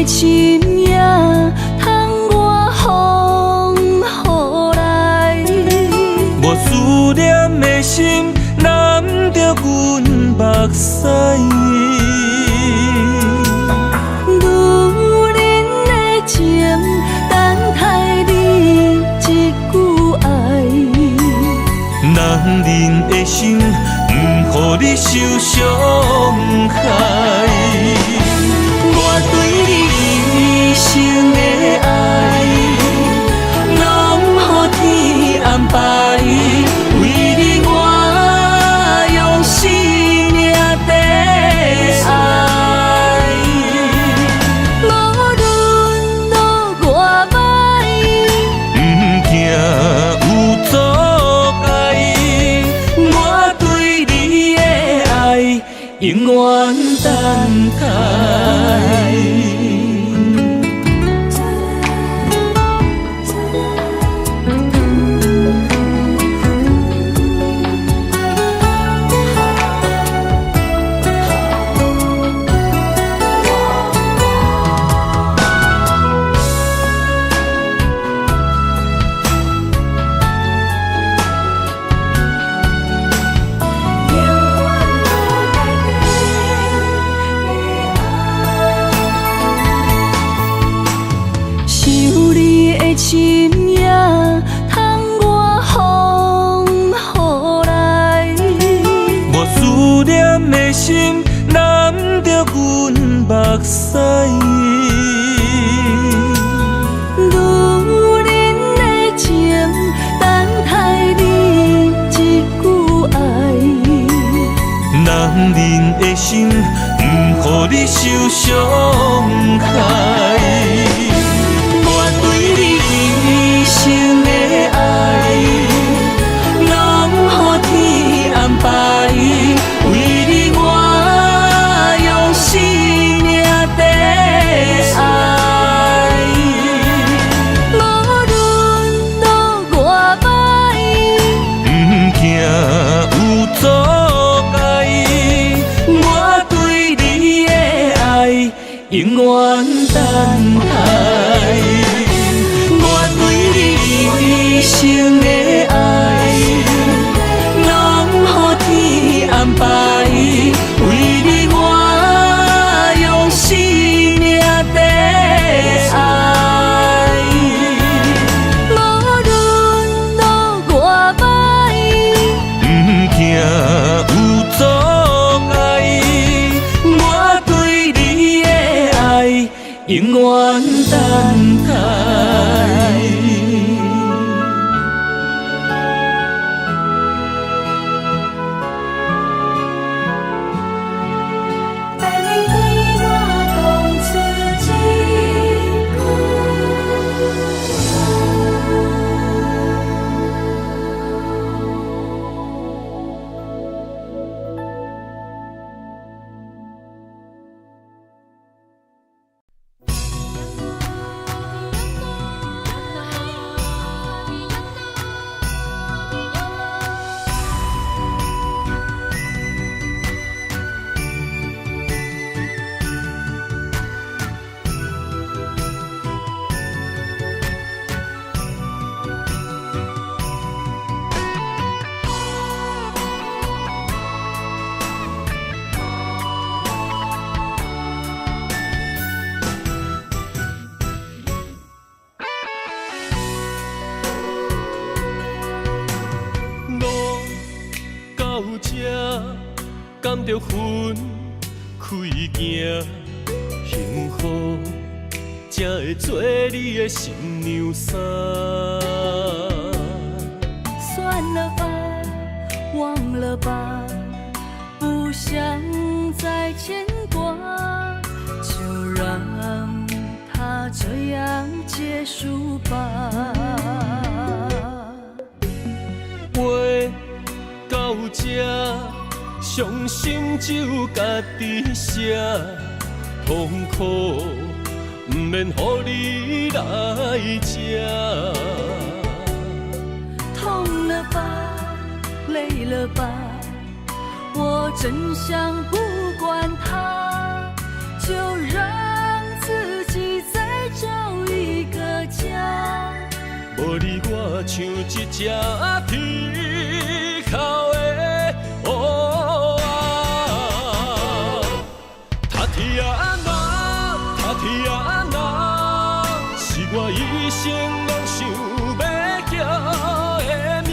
深夜，窗外风雨来。我思念的心揽著阮目屎。女人的情，等待你一句愛。男人的心，毋予你受傷害。我對你一生的愛，攏予天安排。為你我用生命綴愛。無論落偌歹，毋驚有阻礙，我對你的愛永遠等待。想你的深夜，窗外風雨來。我思念的心攬著阮目屎。女人的情，等待你一句愛。男人的心，毋予你受傷害。我對你一生的愛，攏予天安排。為你我用生命綴愛。無論落偌歹，毋驚有阻礙，我對你的愛永遠等待。我對你一生的愛，攏予天安排。為你我用生命綴愛。無論落偌歹，毋驚有阻礙，我對你的愛永遠等待。等你對我講出一句。路到這，敢著分開行，幸福才會做你的新娘衫。算了吧，忘了吧，不想再牽掛，就讓它這樣結束吧。話到這，傷心只有家己寫，痛苦毋免予你來吃。痛了吧，累了吧，我真想不管它，就讓自己像一隻铁鉤的乌仔。塔提亞娜，塔提亞娜，是我一生攏想欲叫的名。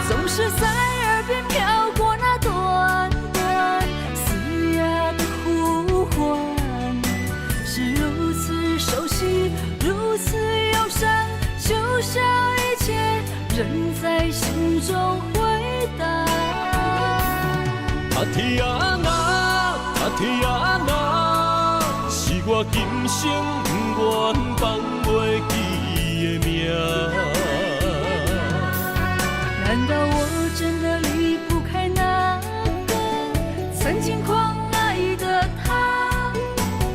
總是在耳邊飄過那段段嘶啞的呼喚，是如此熟悉，如此憂傷，就像一切仍在心中迴盪。塔提亞娜，塔提亞娜，是我今生不願放袂記的名。難道我真的離不開那個曾經狂愛的他？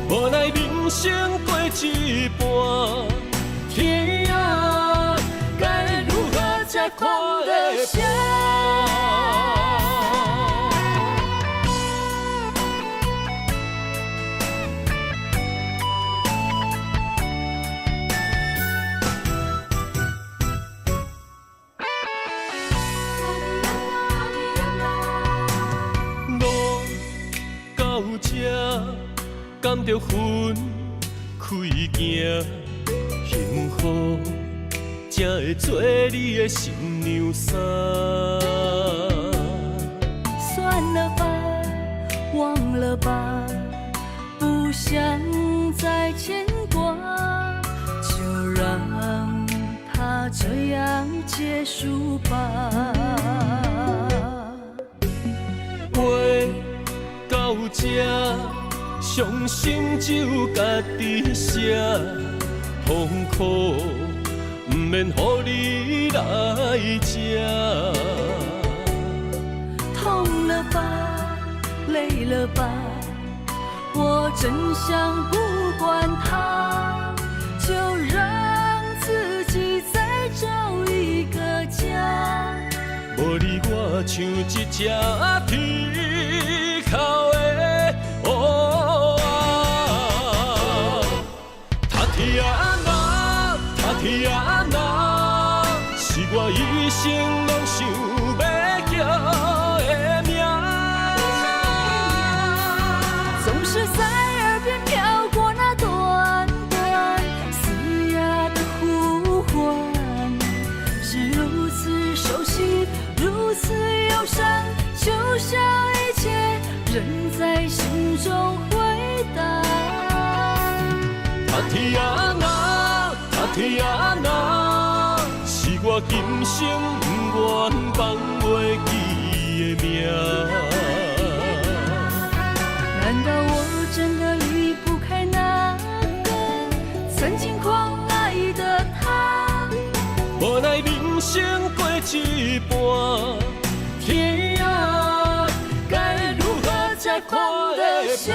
無奈人生過一半，天仔該如何才看得下？路到這，敢著分開行，幸福才會做你的新娘衫。算了吧，忘了吧，不想再牽掛，就讓它這樣結束吧。話到這，傷心只有家己寫，痛苦毋免予你來食。痛了吧，累了吧，我真想不管它，就讓自己再找一個家。無你我像一隻鐵鉤的烏仔。塔提亞娜，塔提亞娜，是我一生攏想欲叫的名。總是在耳邊飄過那段段嘶啞的呼喚，是如此熟悉，如此憂傷，就像一切仍在心中迴盪。塔提亞娜，塔提亞娜，是我今生不願放袂記的名。難道我真的離不開那個曾經狂愛的他？無奈人生過一半，天仔該如何才看得下？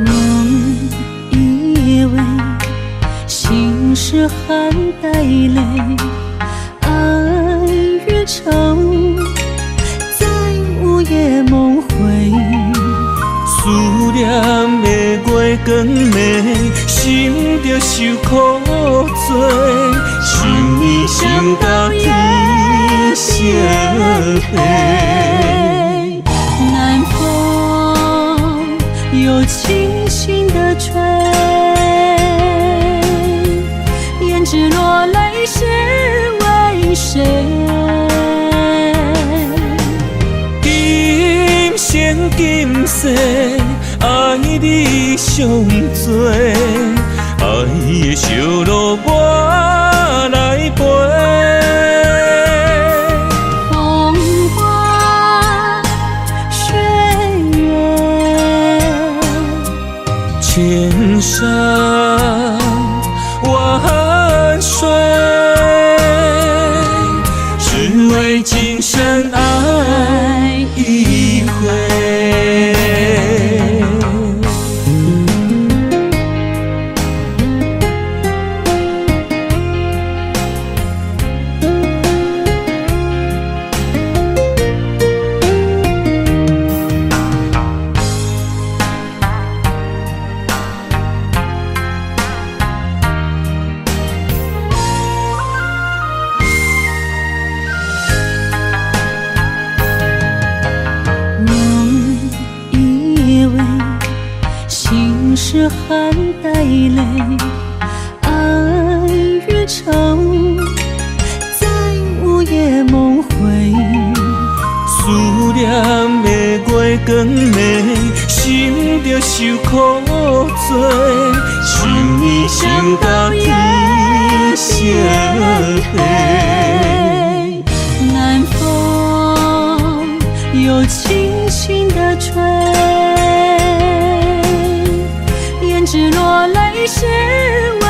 夢以為心事含帶淚，愛與愁在午夜夢回。思念的月光暝，心著受苦罪，想你想到天色黑。南風又輕輕地吹，胭脂落淚是為誰？今生今世愛你上濟，愛的燒爐我來陪。風花雪月，千山萬水，只為今生愛一回。我以為心事含帶淚，愛與愁在午夜夢回。思念的月光暝，心著受苦罪，想你想到天色黑。南風又輕輕地吹，胭脂落淚是為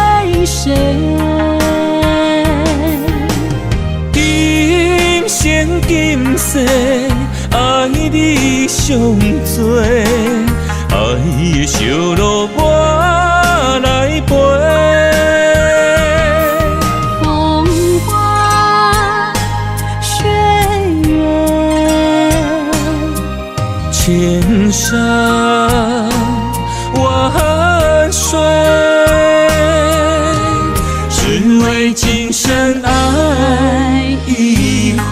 誰？今生今世愛你上濟，愛的燒爐我來陪。風花雪月，千山萬水，只為今生愛一回。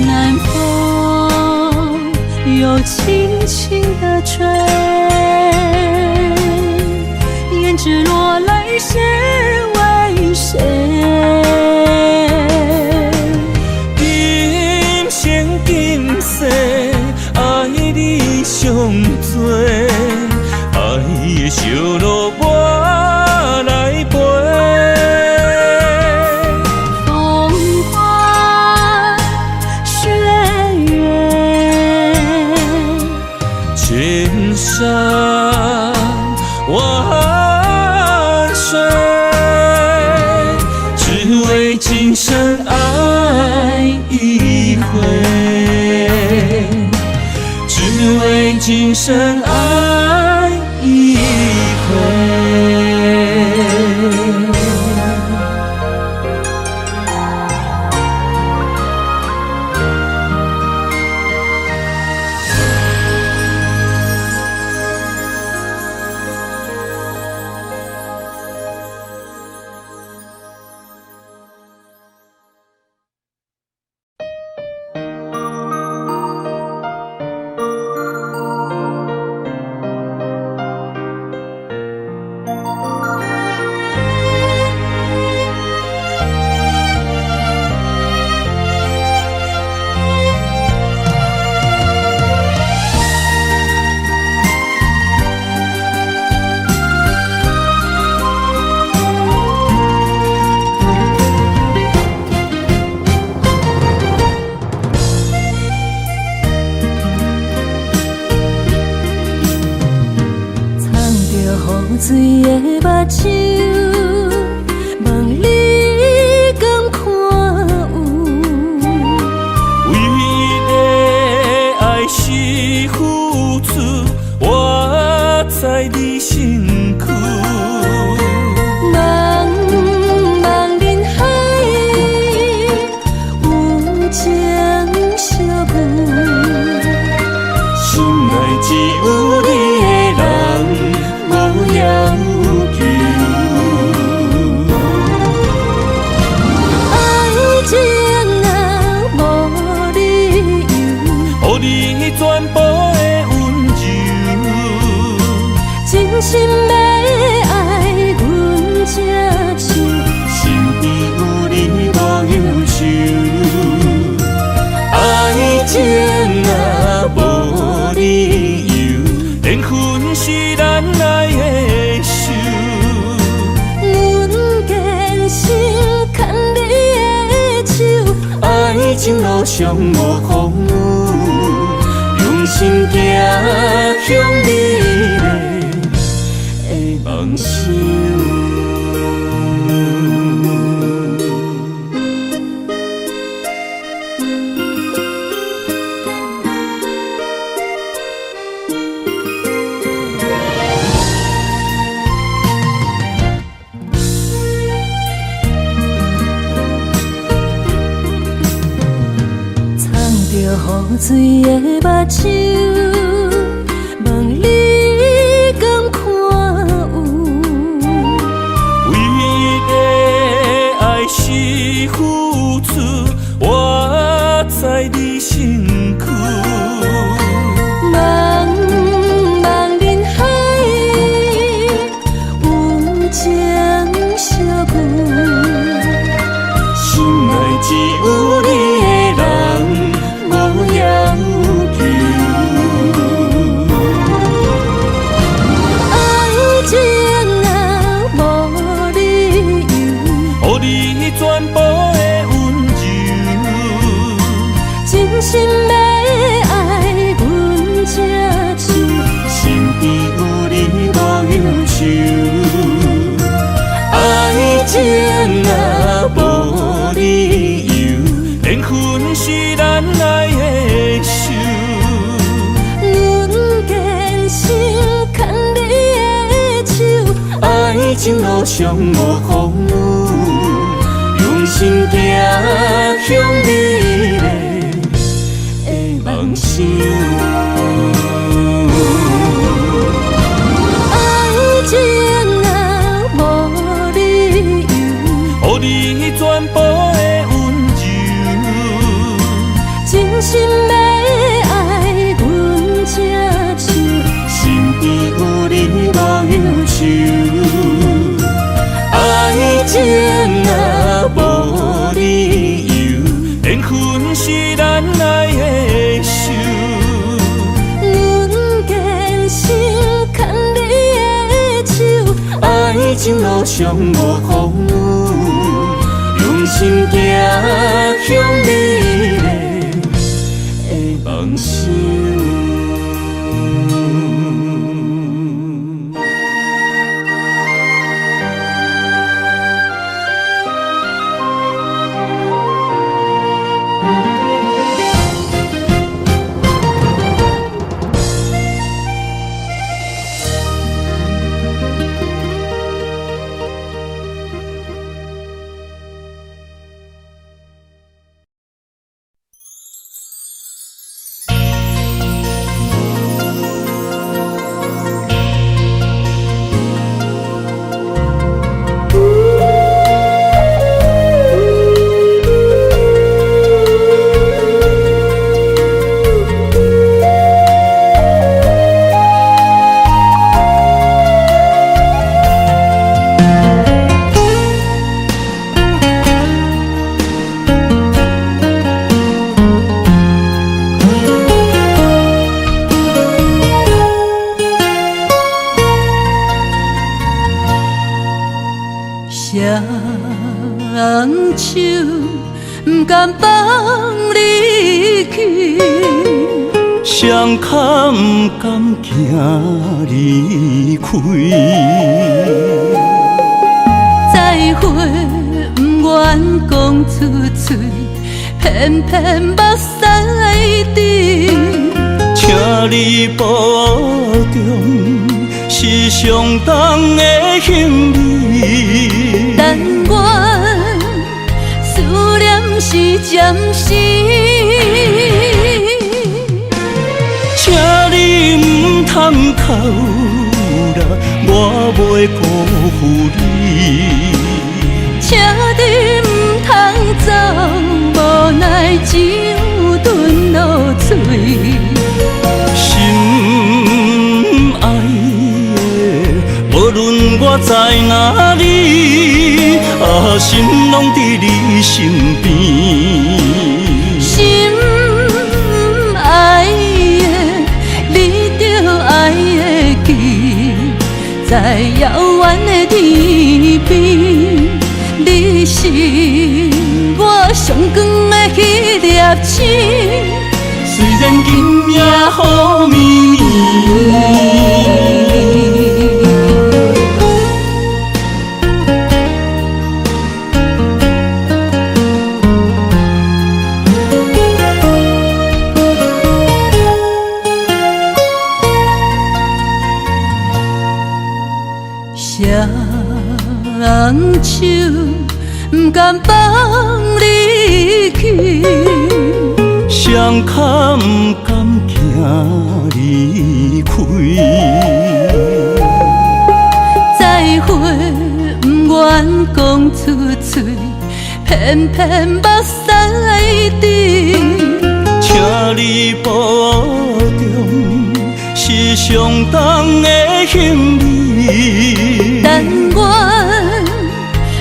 南風又輕輕地吹，胭脂落淚是為誰？今生今世愛你上濟，愛的燒爐我來陪。風花雪月，千山萬水，只為今生愛一回，只為今生愛一回。情路上無風雨，用心行向美麗的夢想。雨水的目睭，問你敢看有？唯一的愛是付出，我在你身軀。茫茫人海，有情相遇，心內只有你的人。無要求，愛情啊，無理由，予你全部的溫柔，真心欲愛阮這手，身邊有你無憂愁。愛情啊，無理由，緣分是咱愛的手。阮堅心牽你的手，愛情路上無風雨，用心行向美麗的夢想。愛情啊，無理由，予你全部的溫柔，真心欲愛阮這手，身邊有你無憂愁。愛情啊，無理由，緣分是咱愛的手。阮堅心牽你的手，愛情路上無風雨，用心行向美麗的夢想。雙手毋甘放你去，雙跤毋甘行离开。再会毋愿讲出嘴，偏偏目屎滴。请你保重，是上重的行李。但愿思念是暂时。请你毋通哭啦，我袂辜负你。请你毋通走，无奈只有吞落嘴。心爱的，无论我在哪里，啊，心拢伫你身边。心爱的，你著爱会记，在遙遠的天邊，你是我上光的希彼粒星。雖然今夜雨暝暝。雙手毋甘放你去，雙跤毋甘行離開。再會毋願講出嘴，偏偏目屎滴。請你保重，是上重的行李。但願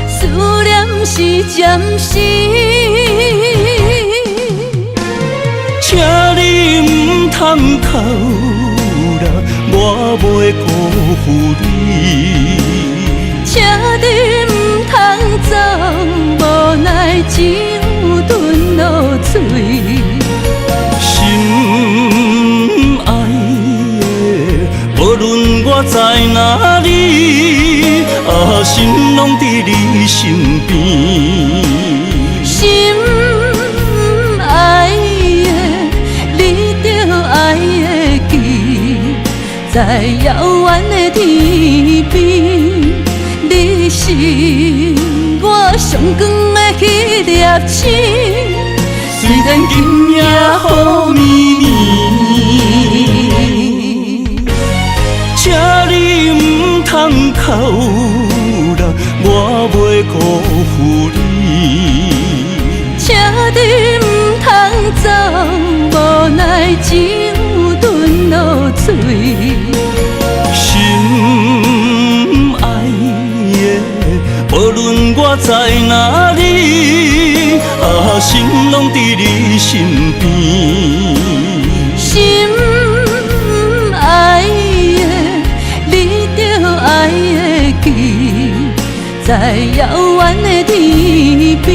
思念是暫時。請你毋通哭啦，我袂辜負你。請你毋通走，無奈只有吞落嘴。心愛的，無論我在哪裡，啊，心攏佇你身邊。心愛的，你著愛會記，在遙遠的天邊，你是我上光的彼粒星。雖然今夜雨暝暝，請你毋通哭啦，我袂辜負你。請你毋通走，無奈只有吞落嘴。心愛的，無論我在哪裡，啊，心攏佇你身邊。心愛的，你著愛會記，在遙遠的天邊，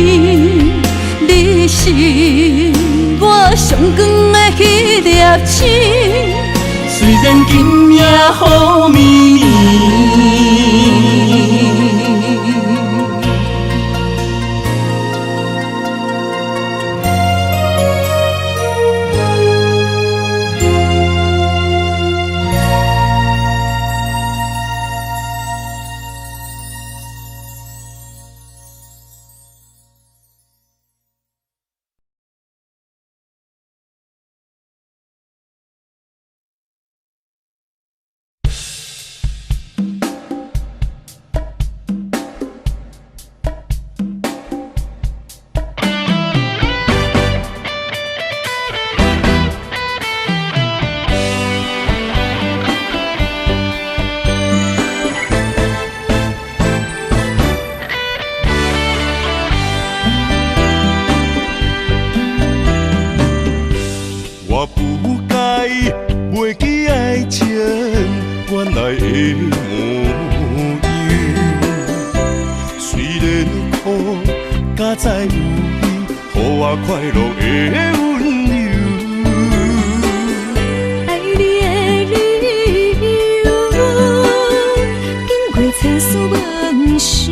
你是我上光的彼粒星。雖然今夜雨暝暝。我不該袂記愛情原來的模樣，雖然苦，敢知有你，予我快樂的溫柔。愛你的理由，經過千思萬想，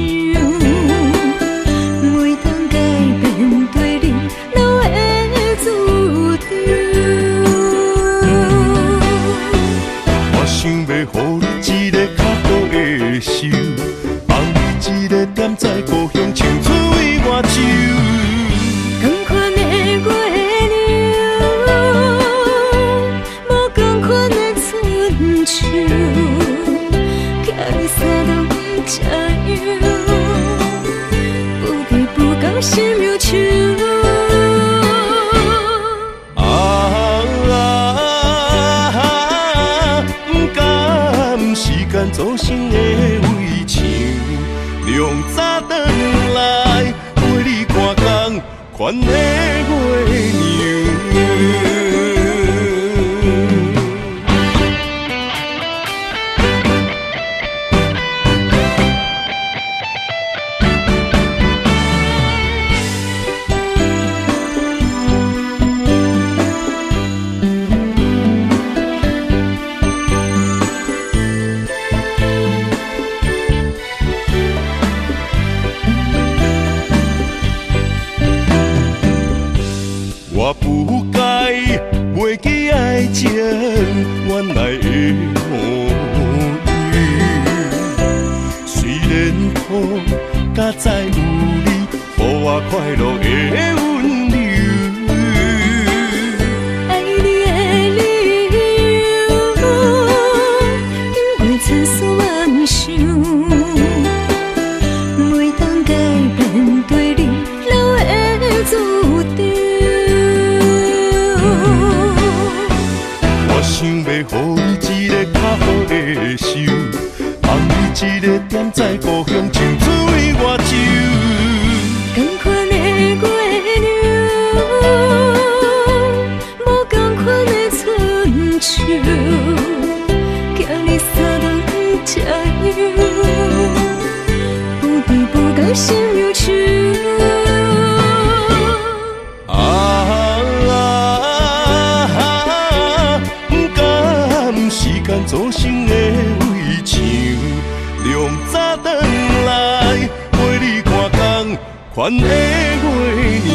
袂當改變對你留的主張。我想欲予你一个較好的手，放你一個踮在故鄉，唱出為我酒。仝款的月亮，無仝款的春秋，徛在三頓吃藥，不知不覺心又秋。啊，不甘時間造成的圍牆，量早轉來陪你看仝款的月娘。你，予我快樂的溫柔。愛你的理由，經過千思萬想，袂當改變對你留的主張。我想欲予你一個較好的岫，放你一個踮在故鄉，像水外酒。仝款的月娘，無仝款的春秋，行你三頓才有，不知不覺心憂愁。啊啊，不甘時間組成的圍牆，量早轉來，陪你看仝款的月娘。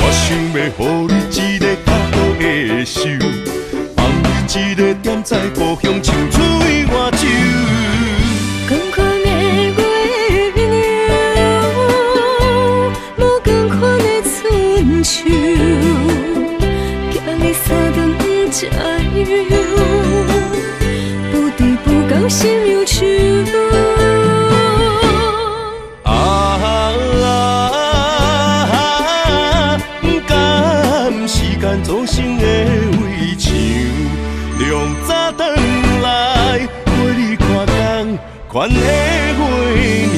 我想欲予你一個較好的岫，放你一個踮在故鄉，像水外酒。仝款的月娘，無仝款的春秋，行你三頓才有，不知不覺心憂愁。啊啊，不甘時間組成的圍牆，量早轉來，陪你看仝款的月娘。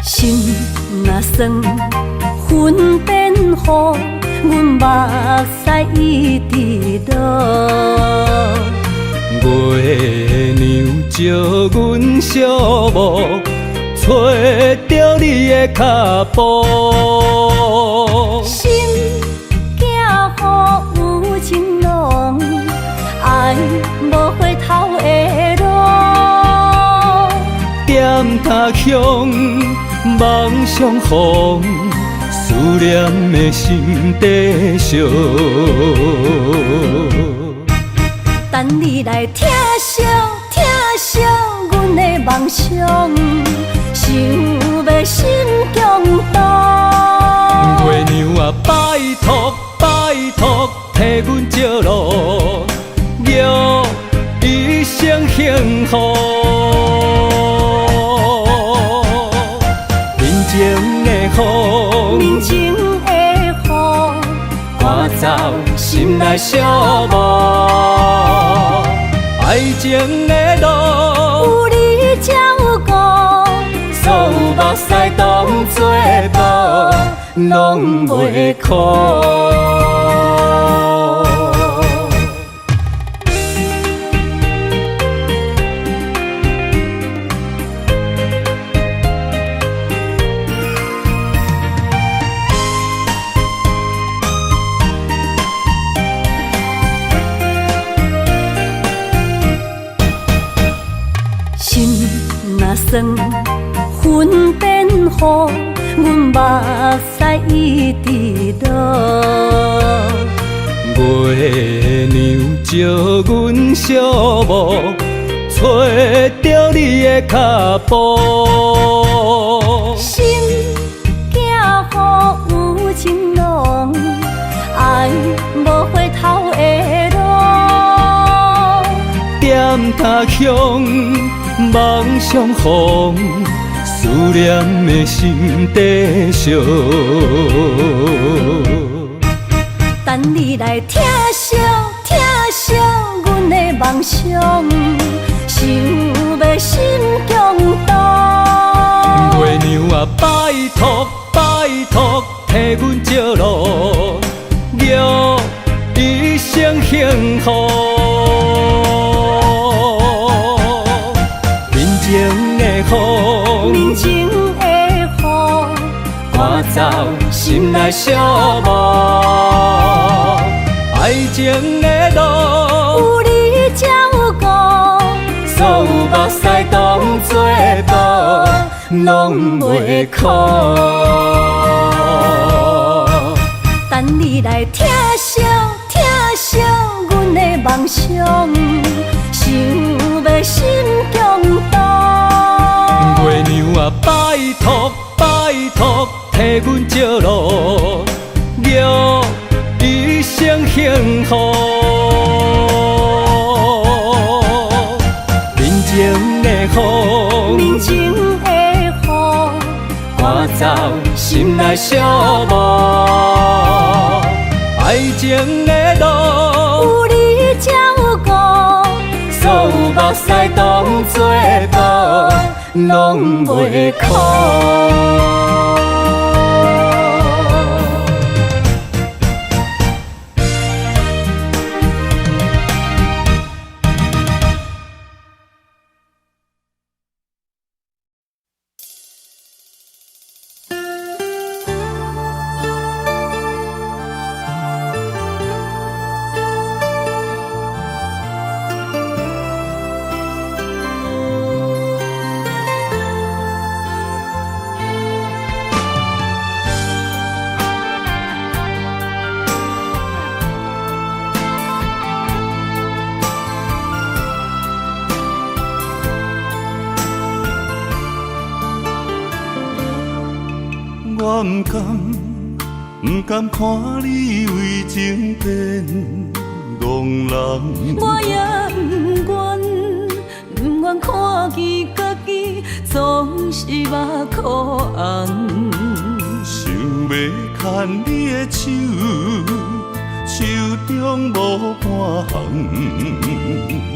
心若酸，云变雨，阮目屎一直落。月娘招阮小某，揣著你的跤步。心惊雨有情濃，愛無回頭的路。踮他鄉夢相逢，思念的心在燒。等你來疼惜疼惜阮的夢想，想欲心強動。月娘啊，拜託拜託，替阮照路，玉一生幸福。面前的風，面前的雨，趕走心內寂寞。愛情的路，有你照顧，所有目屎當作布，攏袂苦。心若酸，云變雨，阮目屎一直落。月娘招阮小某，揣著你的跤步。心驚雨有情濃，愛無回頭的路。踮他鄉夢相逢，思念的心在燒。等你來疼惜疼惜阮的夢想，拜託拜託，替阮照路，玉一生幸福。面前的风，面前的雨，赶走心内寂寞。爱情的路，有你照顾，所有目屎当作布，拢袂苦。等你来疼惜疼惜阮的梦想，想欲心强大。月娘啊，拜託拜託，替阮照路，玉一生幸福。面前的风，面前的雨，赶走心内寂寞。爱情的路，有你照顾，所有目屎当作布，拢袂苦。我毋甘，毋甘看你为情变戆人。我也毋愿，毋愿看见家己总是目眶红。想欲牵你的手，手中无半项。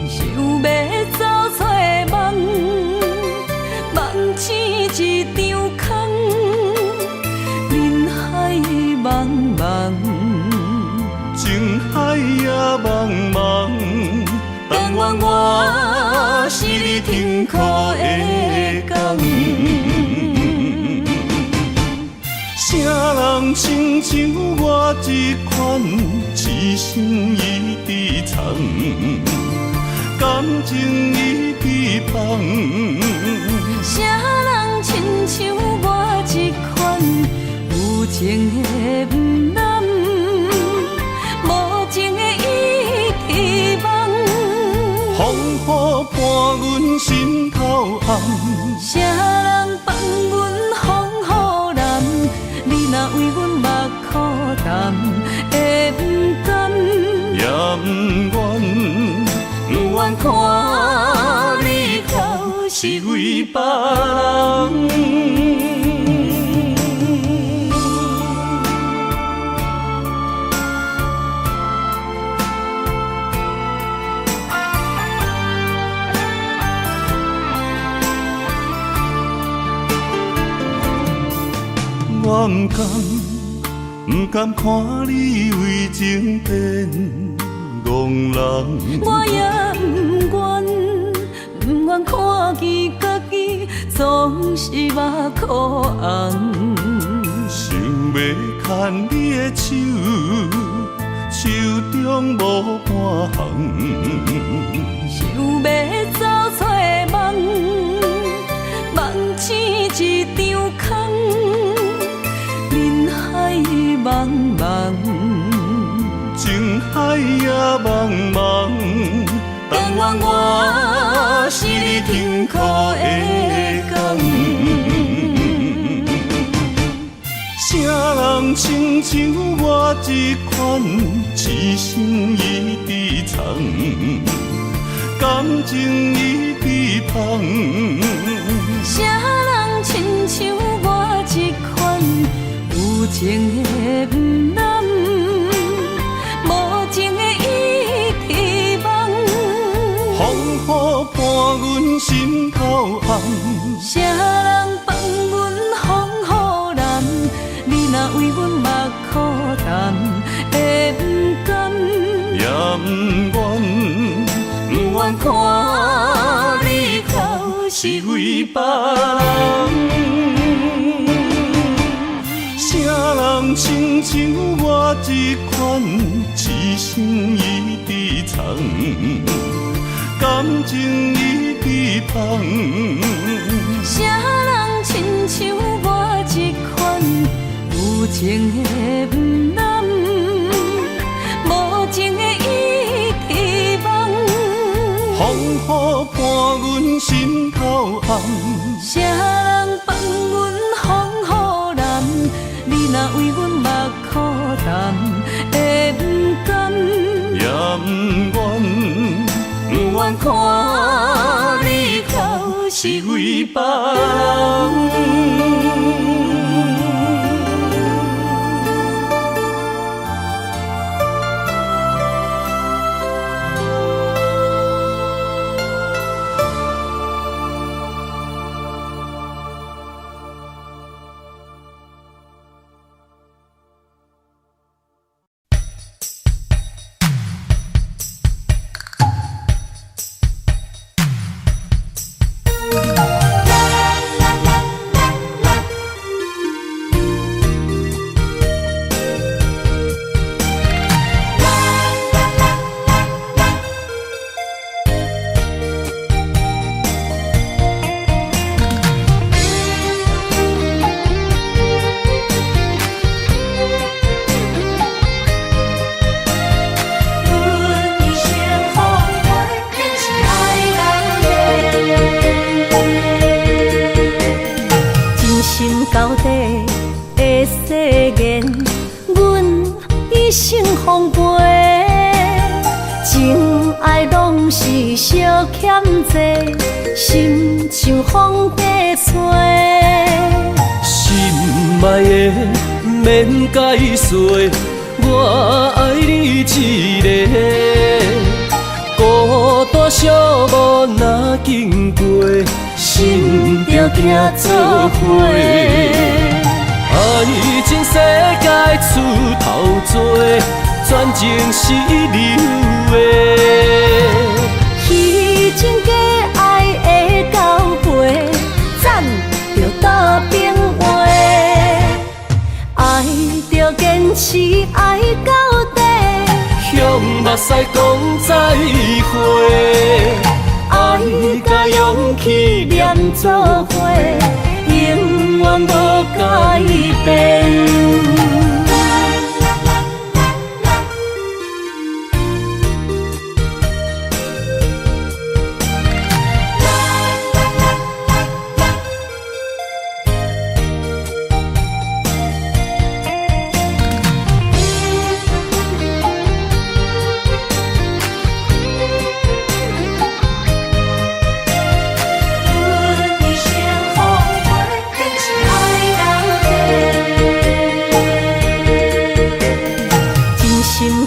想欲走找梦，梦醒一场空。人海茫茫，情海也茫茫，但愿我是你停靠的港。啥人亲像我这款痴心伊伫藏，感情伊伫放。啥人亲像我这款有情的毋难，无情的伊伫梦。风雨伴阮心头红。啥人放阮风雨难？你若为阮目眶澹，会毋甘？也毋愿，毋愿看你哭是为别人。我毋甘，毋甘看你为情变戆人。我也毋愿，毋愿看见家己总是目眶红。想欲牵你的手，手中无半项。想欲走找梦，梦醒一场空。人海茫茫，情海也茫茫，但愿我是你停靠的港。啥人亲像我这款痴心伊伫藏，感情伊伫放。啥人亲像我这款有情的毋难，无情的伊伫梦。风雨伴阮心头红。啥人放阮风淡的不甘，也不愿，不愿看你哭是为别人。啥人亲像我这款，痴心一直藏，感情一直放。啥人亲像我这款，有情的毋难，无情的一直梦。风雨伴阮心头暗，啥人放阮风雨难？你若为阮目苦澹的不甘，也不愿，不愿看你哭是为别人。心像风在吹，心爱的免解释，我爱你一个。孤单寂寞若经过，心就行做伙。爱情世界出头多，全情是流的。虚情假爱的交陪，赞著倒边话，爱著坚持爱到底，向目屎讲再会，爱甲勇气连做伙，永远无改变。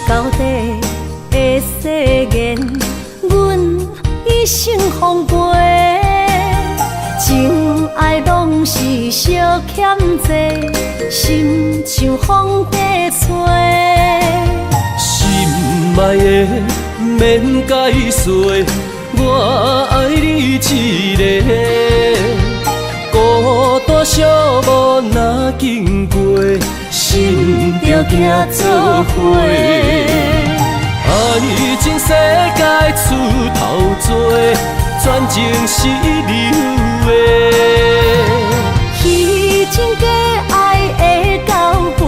到底的誓言，阮一生奉陪。情爱拢是相欠债，心像风在吹。心爱的免解释，我爱你一个。孤单寂寞若经过，心就行做伙。爱情世界出头多，全情是流的。虚情假爱的交陪，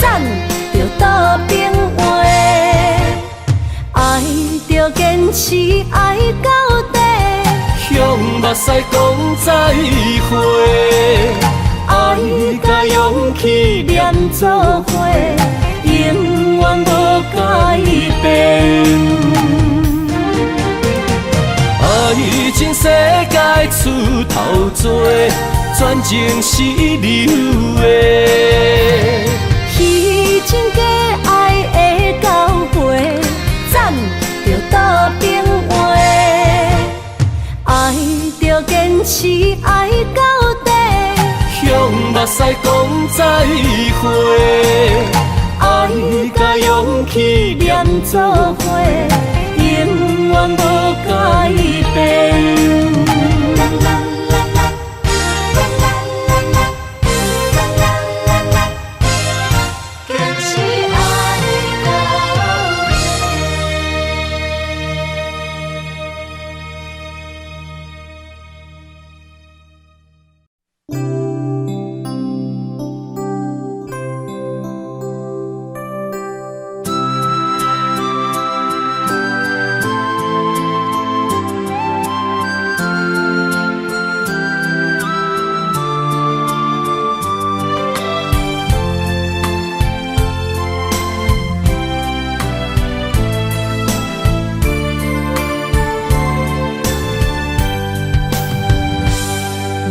赞著倒边话，爱著坚持爱到底，向目屎讲再会。爱甲勇气连做伙，永远无改变。爱情世界出头多，全情是流的。虚情假爱的交陪，赞著倒边话，爱著坚持爱到底，向目屎讲再会，佮勇氣連做伙，永遠無改變。堅持愛到底。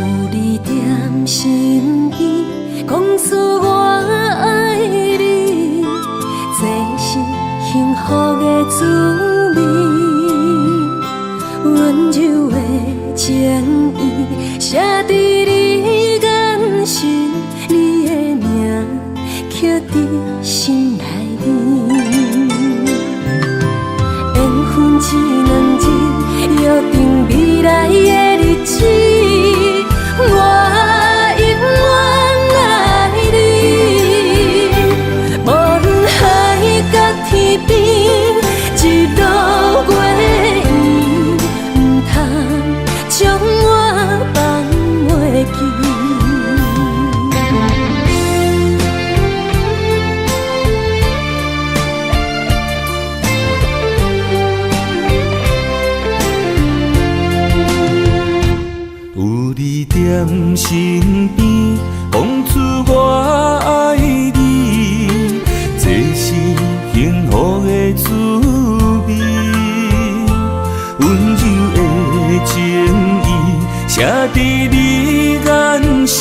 有你踮身邊，講出我愛你，這是幸福的滋味。溫柔的情意，寫佇你眼神，你的名刻佇心內面。緣分這兩字，約定未來的日子，我永遠愛你。無論海角天邊，日落月圓，毋通將我放袂記。有你踮身邊，講出我愛你，這是幸福的滋味。溫柔的情意，寫佇你眼神，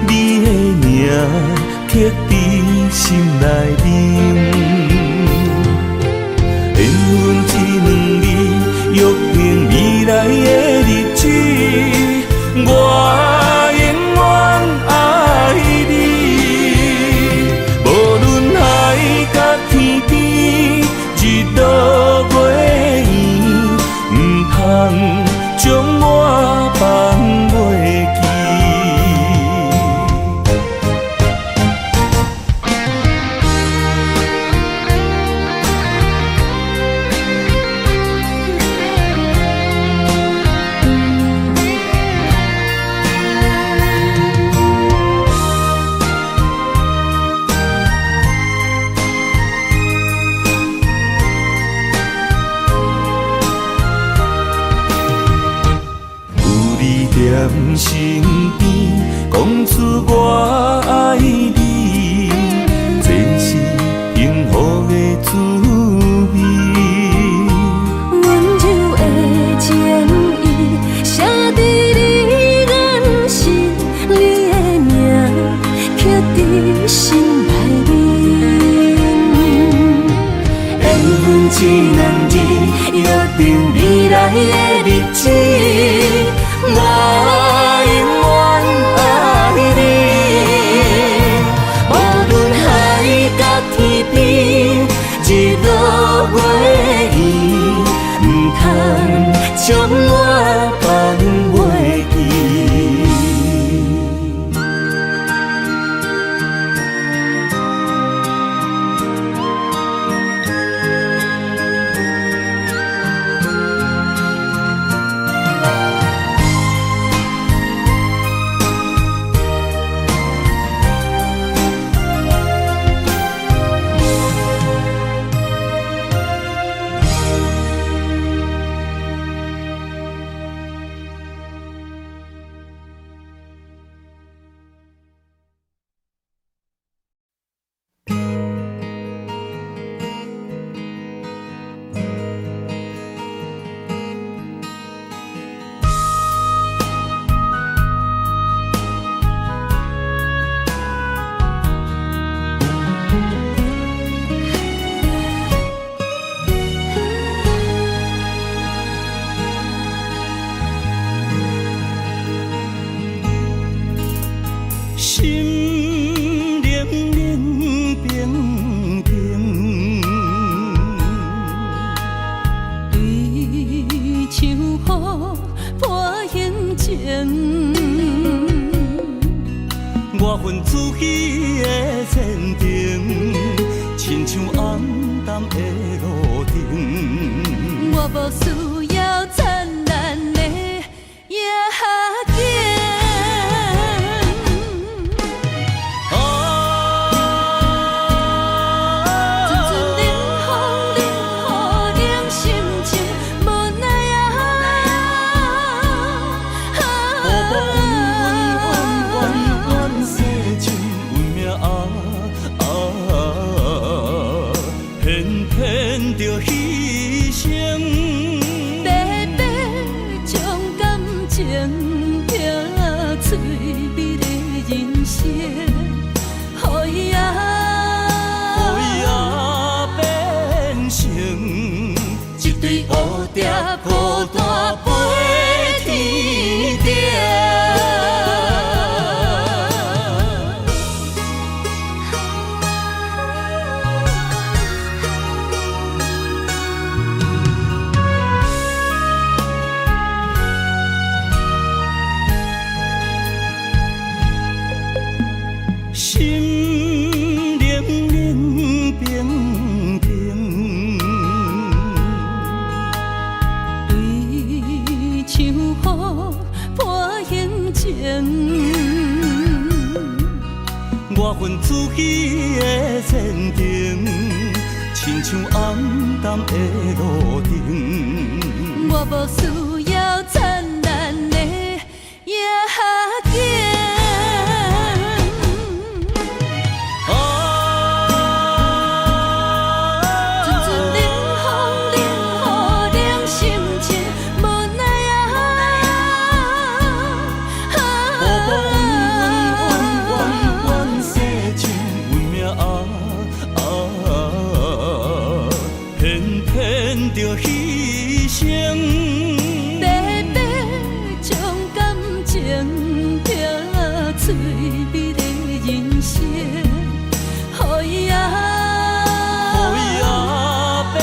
你的名刻佇心內面。緣分這兩字，約定未來的日子，我永遠愛你。無論海角天邊，日落月圓，毋通將我放袂記。有你踮身邊，講出我愛你，這是幸福的滋味。溫柔的情意，寫佇你眼神，你的名刻佇心內面。緣分這兩字，約定未來的日子，我永遠愛你。無論海角天邊，日落月圓，毋通將我放袂記。我分自己的前程，亲像暗淡的路灯。我无需要燦烂的夜景。啊，阵阵冷风冷雨冷心情，无奈啊。步步弯弯弯弯写进阮命啊啊，偏偏著牺牲。白白将感情拼最美的人生，予伊啊，予伊啊变成一对蝴蝶孤单飞天顶。心灵冷冰冰，对唱好破形情。我分自己的前程，亲像暗淡的路灯。我无需要燦烂的夜景。啊，阵阵冷风冷雨冷心情，无奈啊。步步弯弯弯弯写进阮命啊啊，偏偏著牺牲。白白将感情拼最美的人生，予伊啊，予伊啊变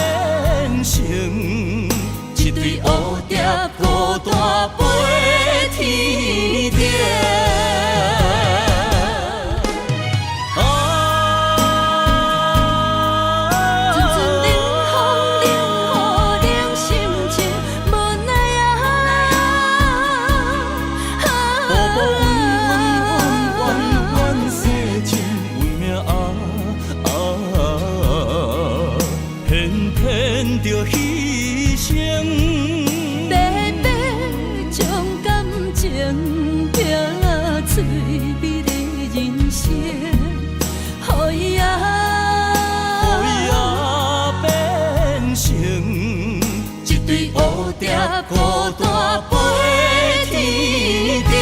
成一对蝴蝶孤单飞天顶。啊，阵阵冷风冷雨冷心情，无奈啊。步步弯弯弯弯写进阮命啊啊，偏偏著牺牲。白白将感情拼最美的人生，予伊啊，予伊啊变成一对蝴蝶孤单飞天顶。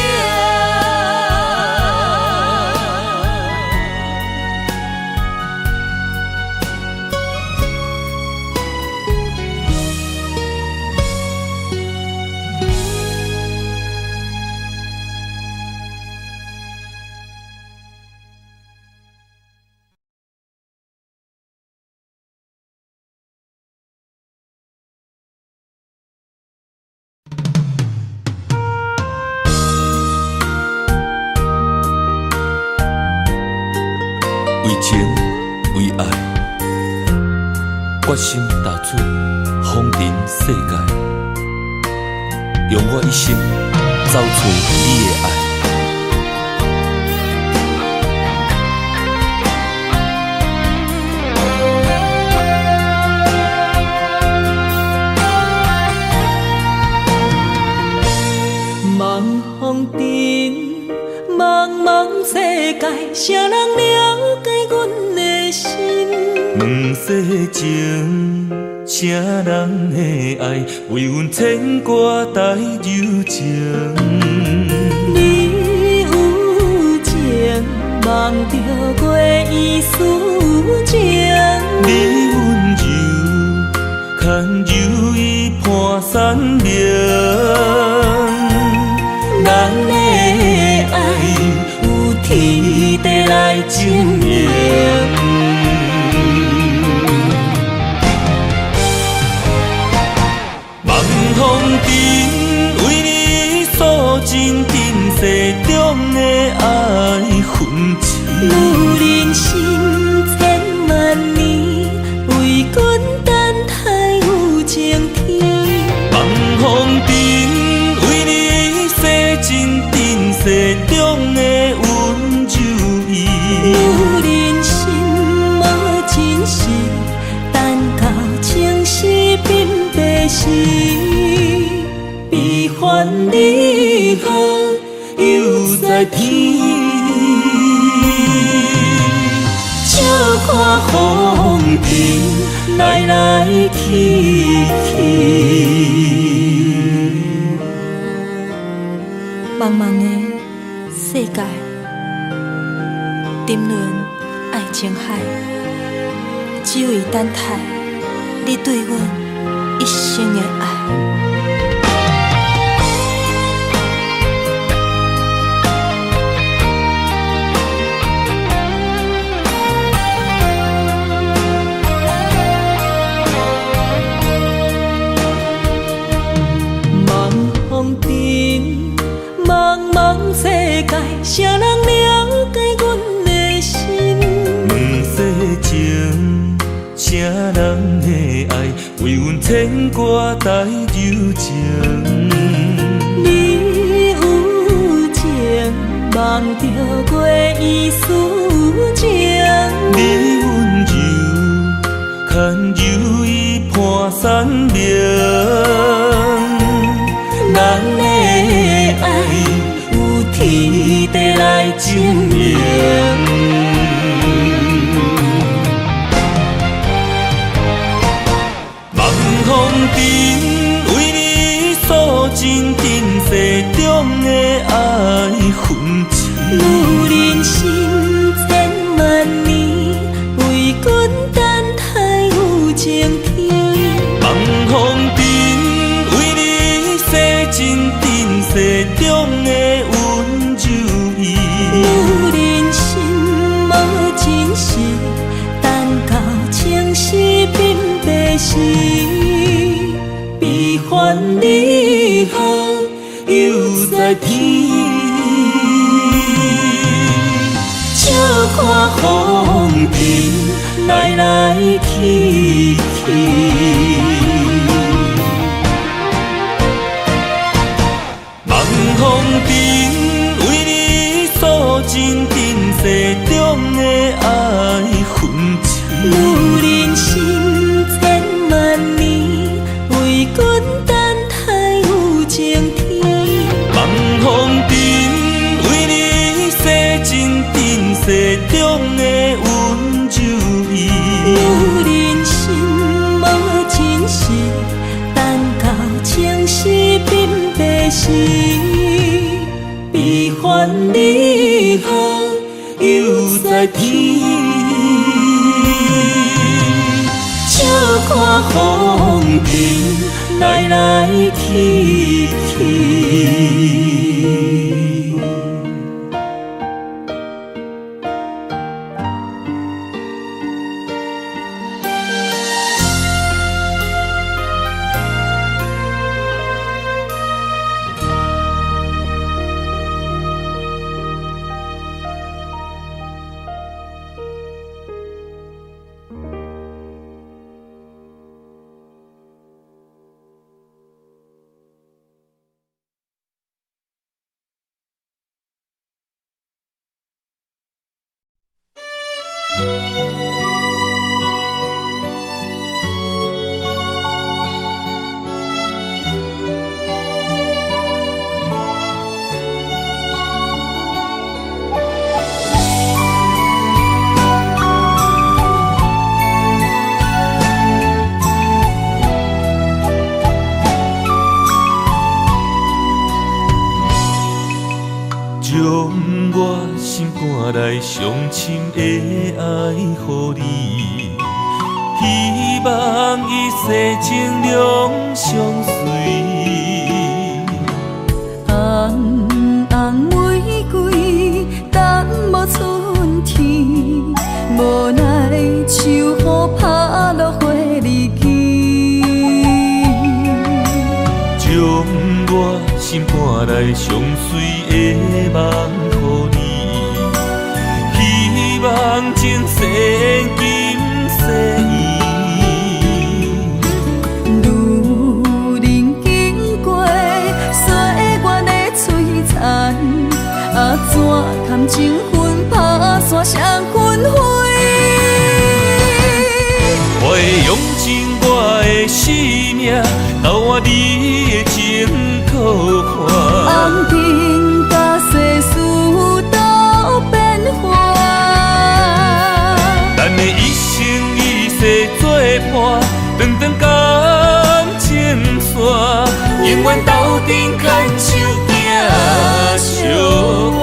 为情为爱，决心踏出风尘世界，用我一生走揣你的爱。茫风尘，茫茫世界，谁人了解阮的心？问世情，啥人的爱为阮牵挂带柔情？你有情，望著过意思情。你温柔，牵柔伊伴山明。咱的爱有天地来证明。望风尘为你诉真情，分歧。女人心千万年，为阮等待有晴天。望风灯为你洗尽尘世中的温柔意。女人心无真实，等到情丝变白时，悲欢离合又在天。笑看风尘来来去去。茫茫的世界，沉沦爱情海，只为等待你對阮一生的愛。望風塵，茫茫世界，誰人了解阮的心？毋說情，啥人的愛為阮牽掛帶柔情？你有情，望著月伊思情。你溫柔，牽柔伊伴山明。咱的愛有天地來證明。望風燈為你訴盡塵世中的愛恨情。女人心千萬年，為阮等待有晴天。望風燈為你洗盡塵世中的溫柔意。女人心無真實，等到情絲變白時，悲歡離合又在天。笑看風塵來來去去。望風燈為你訴盡塵世中的愛恨情。女人心千萬年，為阮等待有晴天。望風燈為你洗盡塵世中的溫柔意。女人心無真實，等到情絲變白時，悲歡離合又在天。笑看風塵來來去去。將我心肝內上深的愛予你，希望一世情兩相隨。紅紅玫瑰等無春天，無奈秋雨拍落花離枝。將我心肝內上水的夢予你，望前世今世缘。女人经过岁月的璀璨，啊怎堪情分拍散双分飞？我会用尽我的生命，交换你的情苦寒。红尘佮世事都变幻，咱的一生一世做伴，长长感情线，永远斗阵牵手行相偎。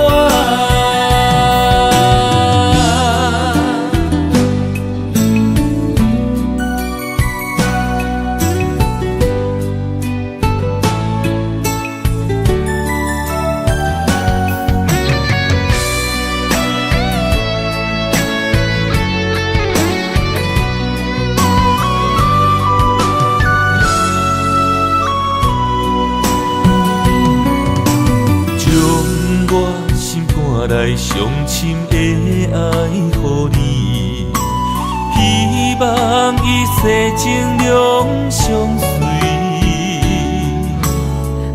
将我心肝内上深的爱予你，希望一世情两相随。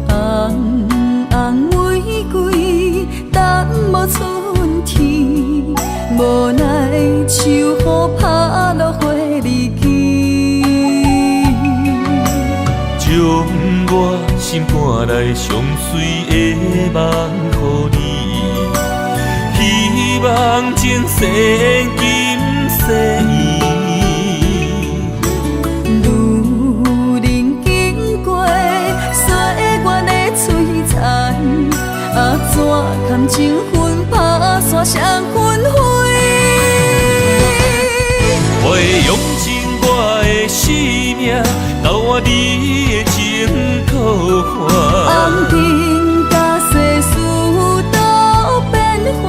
红红玫瑰等无春天，无奈秋雨拍落花离枝。将我心肝内上水的梦予你，希望前世今世缘。女人经过岁月的璀璨，啊怎堪情分拍散双分飞？我会用尽我的生命，交换你的情苦寒。红尘佮世事都变幻，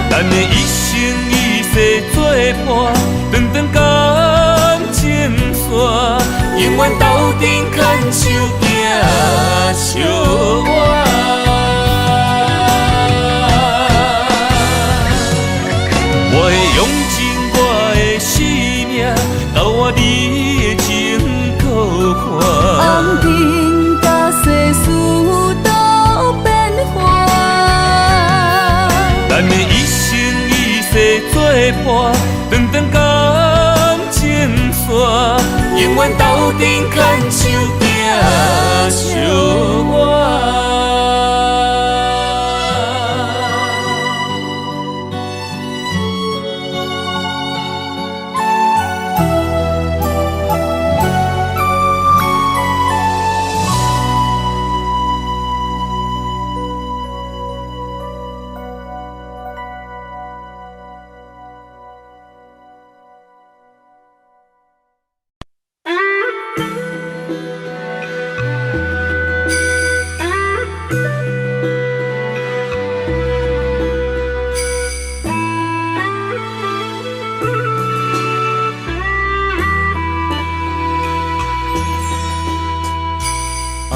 咱的一生一世做伴，长长感情线，永远斗阵牵手行相偎。我会用尽我的生命，交换你的情苦寒。红尘佮世事都变幻，咱的一生一世做伴，长长感情线，永远斗阵牵手行相偎。爱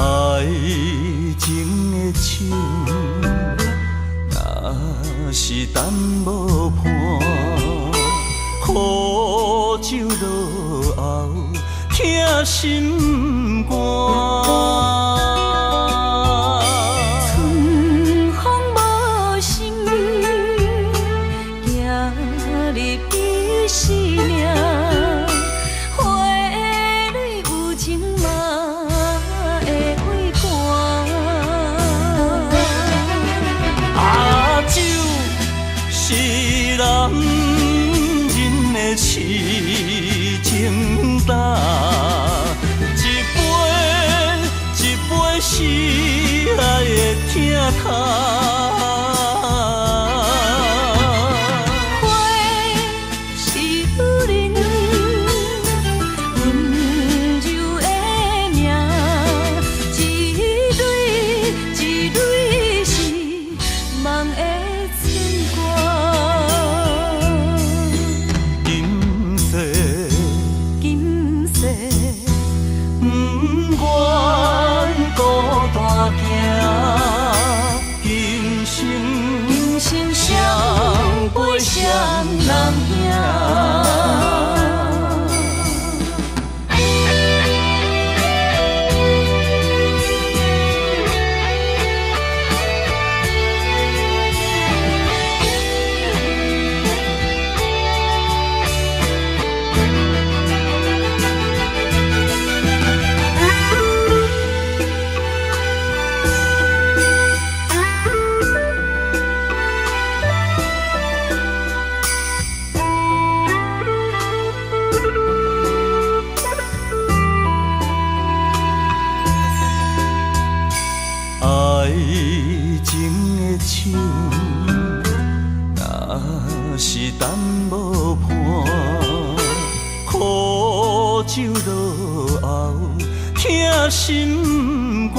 情的手，若是等无伴，雨酒落后，疼心肝。春风无心，行入你生命，花蕊有情嘛会畏寒。阿酒是男人的痴情胆，一杯一杯是爱的疼痛。花是女人温柔的名，一蕊一蕊是梦的牵挂。今世今世不愿孤单行，今生情的手，若是等无伴，苦酒落喉，疼心肝。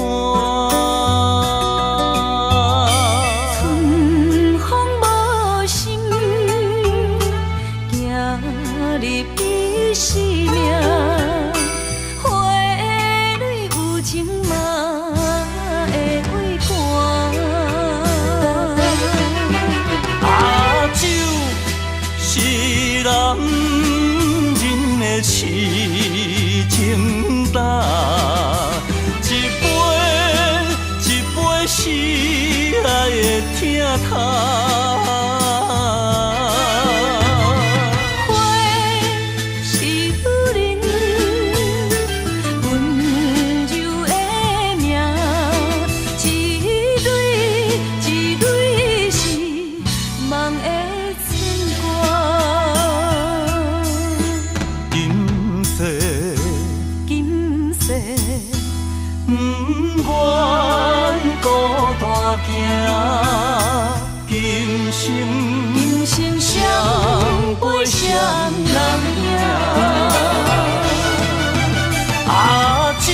春風無心，行入彼生命。花蕊有情嘛會畏寒。啊，酒是男人的痴情胆，一杯一杯是愛的疼痛。花是女人溫柔的名，一蕊一蕊是夢的牽掛。今世今世不願孤單行，今生今生相陪誰人贏？啊，酒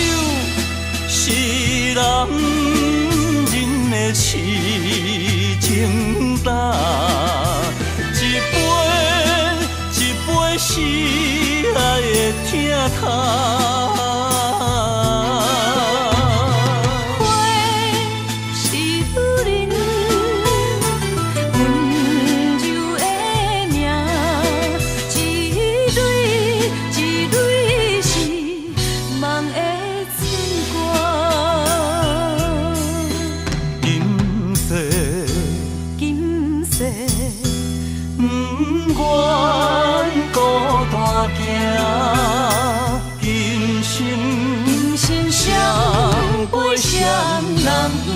是男人的痴情胆，一杯一杯是愛的疼痛。花是女人溫柔的名，一蕊一蕊是夢的牽掛。今世今世不願孤單行，今生今生相陪誰人贏？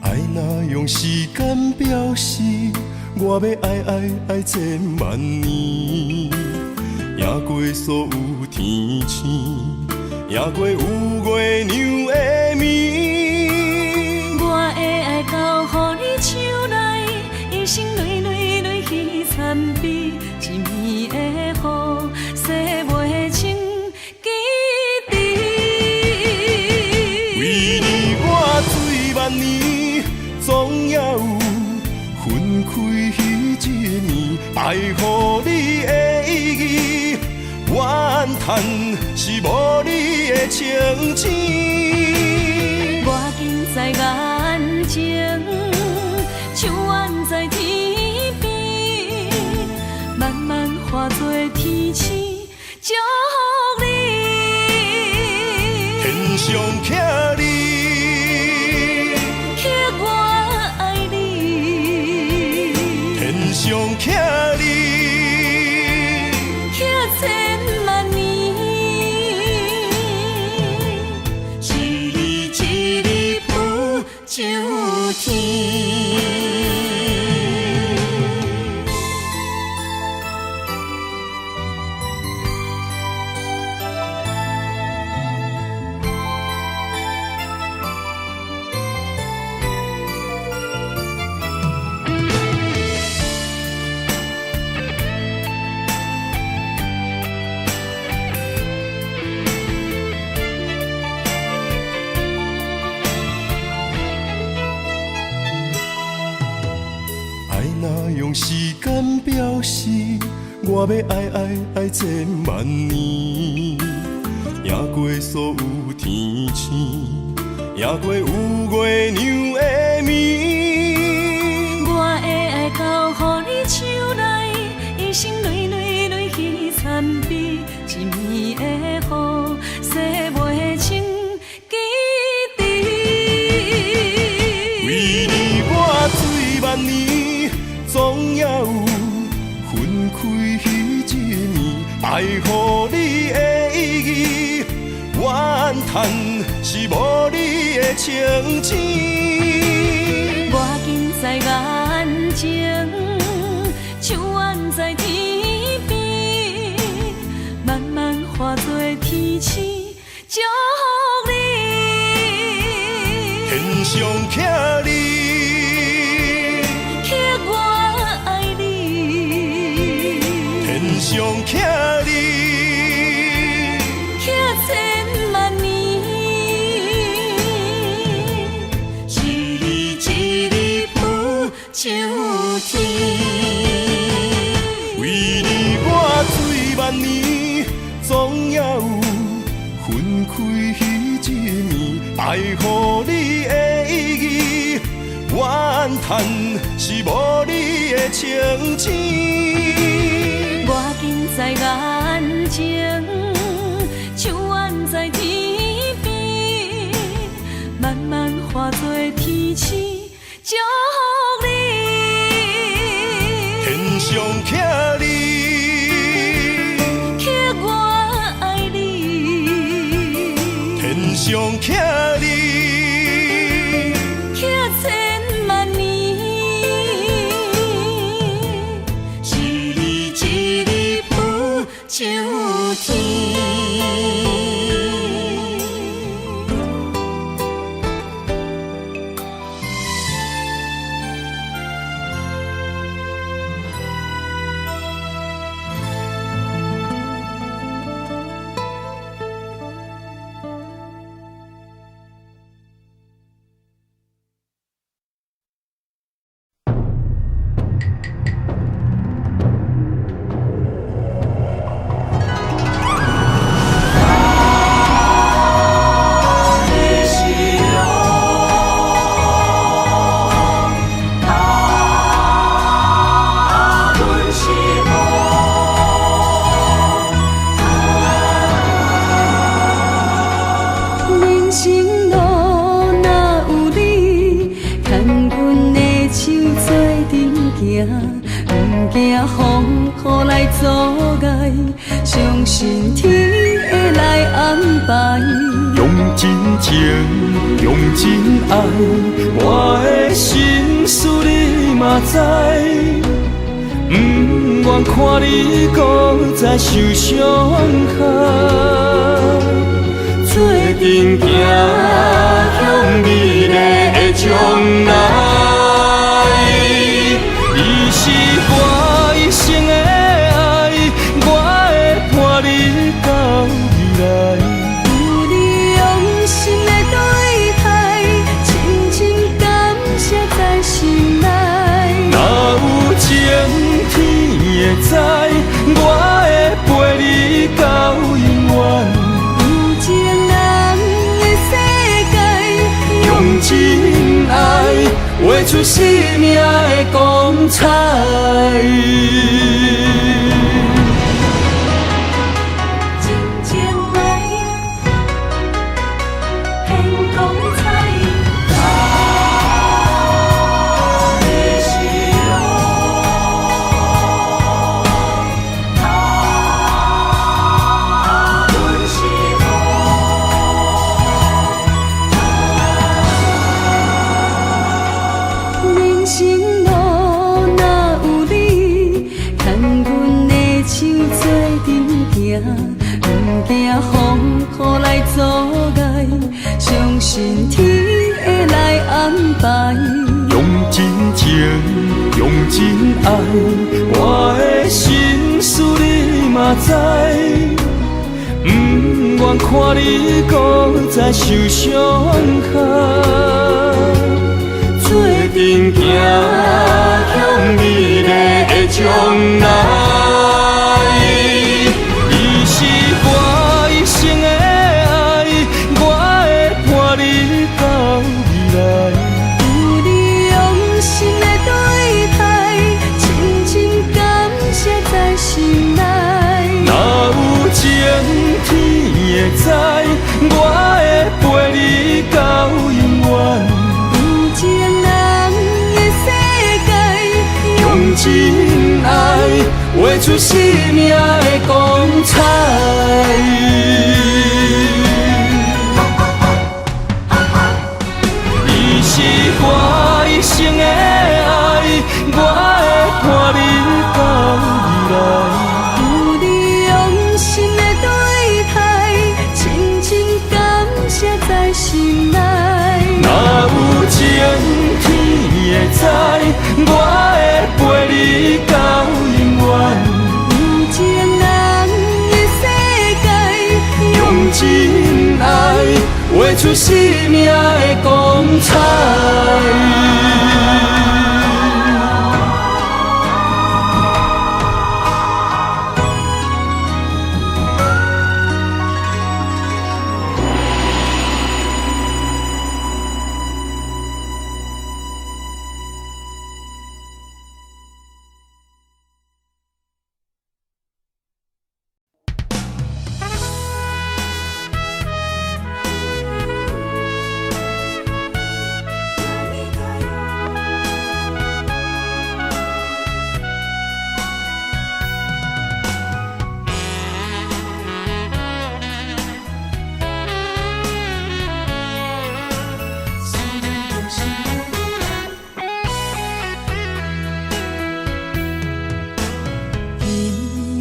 愛若用時間表示，我欲愛愛愛千萬年，贏過所有天星，贏過有月娘的暝。我的愛交予你手內，一生累累累去参比，一暝的雨，洗袂清記憶。為你我醉萬年，總也有分開彼一暝，愛予你的意義，怨嘆是無你的清醒。我近在眼前，像遠在天邊，慢慢化作天星，祝福你。天上徛你，徛我愛你，天上徛你，徛千萬年。一字一字浮上天。时间表示，我欲爱爱爱千万年，赢过所有天星，赢过有月娘的暝。我的爱交予你手内，一生累累累去参比，一暝的雨，洗袂清记忆。为你我醉万年，总也有分开彼一暝。爱予你的意义，怨叹是无你的清醒。我近在眼前，手挽在天边，慢慢化作天星，祝福你。天上徛你，徛我爱你。天上徛你，徛千万年。一字一字浮上天。为你我醉万年，总也有分开彼一暝。爱予你的意义，怨叹是无你的清醒。我近在眼前，手挽在天边，慢慢化作天星，祝福你。天上徛你，徛我爱你。天上徛你，徛千万年。一字一字浮上天。人生路若有你，牵阮的手做阵行，毋惊风雨来阻碍，相信天会来安排。用真情，用真爱，我的心事你嘛知。不愿看你阁再受伤害，做阵行向美丽的将来。你是我一生的爱，我会伴你到未来。有你用心的对待，深深感谢在心内。若有情天会知，我会陪你到永远。有情人的世界，用真爱画出生命的光彩。真情爱，现光彩。人生路若有你，牵阮的手做阵行，毋惊风雨来阻碍，相信天会来安排。用真情，用真爱，我的心事你嘛知。不愿看你阁再受伤害，做阵行向美丽會知，我會陪你到永遠。有情人的世界，用真愛畫出生命的光彩。你是我一生的愛，我會伴你到未來。有你用心的對待，深深感謝在心內。若有情天會知，我會陪你到永遠。有情人的世界，用真愛畫出生命的光彩。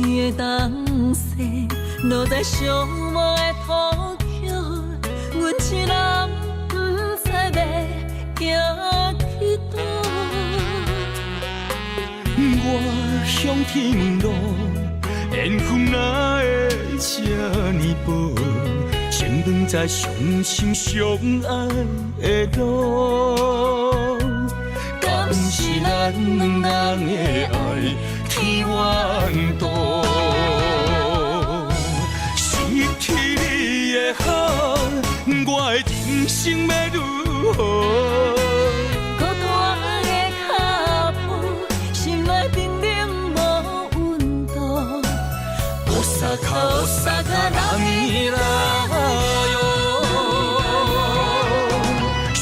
音的东西落在寂寞的土桥，阮一人不知欲行去佗。我向天问路，缘分哪会这呢薄？情长在相亲相爱的路，敢是咱两人的愛天怨妒？失去你的好，我的人生欲如何？孤單的腳步，心內冰冷無溫度。大阪，大阪，哪咪來喲？心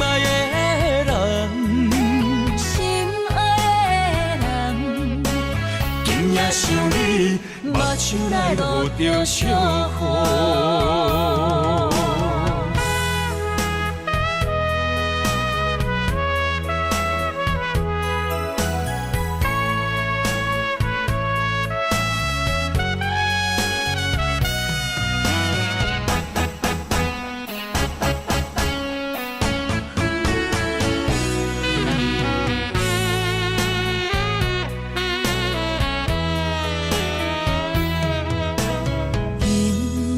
愛的人，心愛的人，今夜想你，目睭內落著小雨。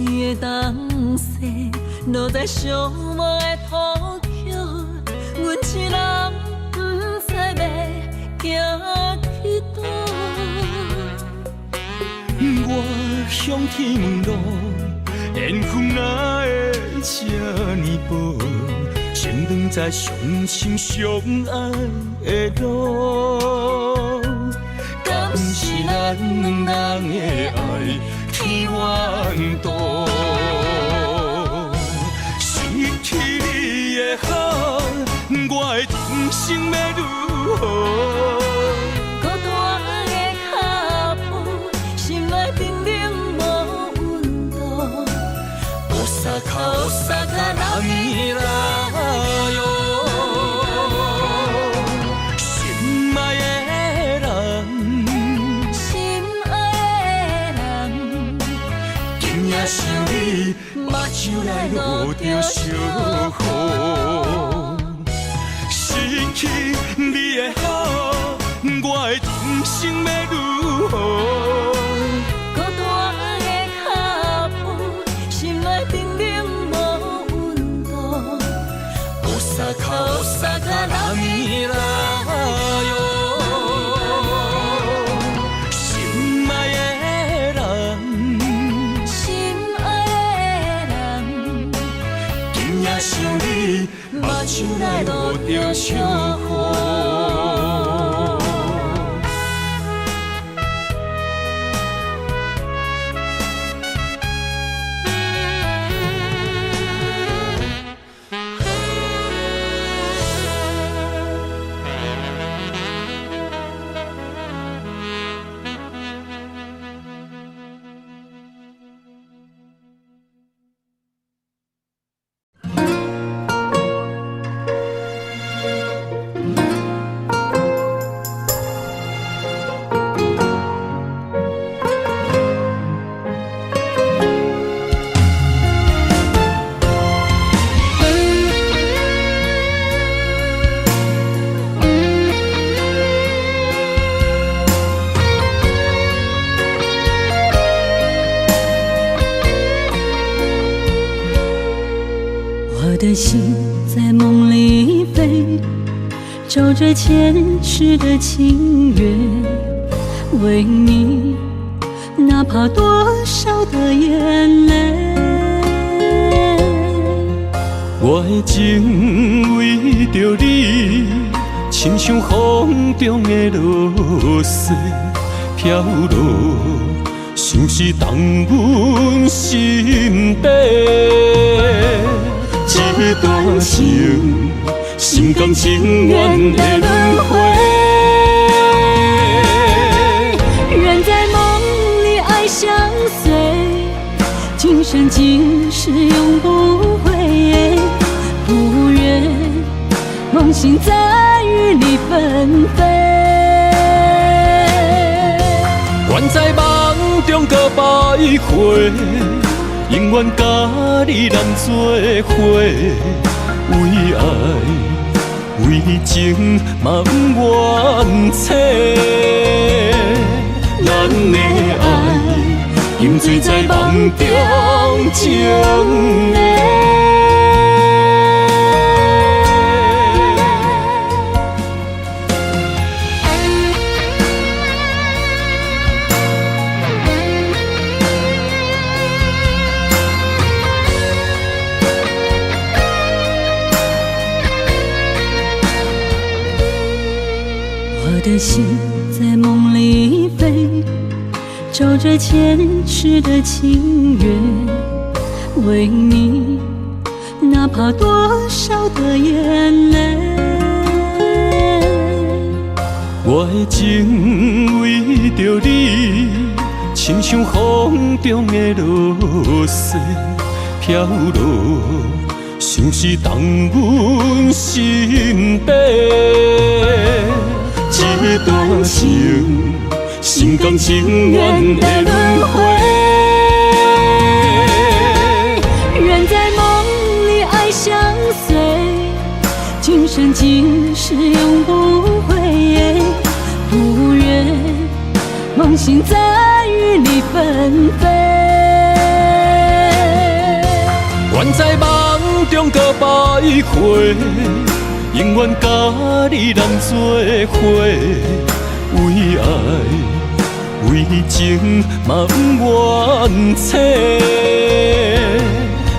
音的东西落在寂寞的土桥，阮一人不知欲行去佗。我向天问路，缘分哪会这呢薄？情长在相亲相爱的路，敢是咱两人的愛天怨妒？失去你的好，我的人生欲如何？孤單的腳步，心內冰冷無溫度。大阪，大阪，哪咪來喲？心愛的人，心愛的人，今夜想你，目睭內落著小雨。失去你的好，我的人生欲如何？孤單的腳步，心內冰冷無溫度。大阪，大阪，哪咪來喲？心愛的人，心愛的人，今夜想你，目睭內落著小雨。在夢裡飛，找著前世的情緣，為你，哪怕多少的眼淚。我的情為著你，親像風中的露水飄落，像是動阮心底。這段情，心甘情願的輪迴。願在夢裡愛相隨，今生今世永不悔。不願夢醒再與你分飛。願在夢中閣徘徊，永遠佮你難做伙，為愛為情嘛毋願醒。咱的愛沉醉在夢中情的。我的心在夢裡飛，找著前世的情緣，為你，哪怕多少的眼淚。我的情為著你，親像風中的露水飄落，像是動阮心底。這段情，心甘情願的輪迴。願在夢裡愛相隨，今生今世永不悔。不願夢醒再與你分飛。願在夢中閣徘徊，永遠佮你難做伙，為愛為情嘛毋願醒。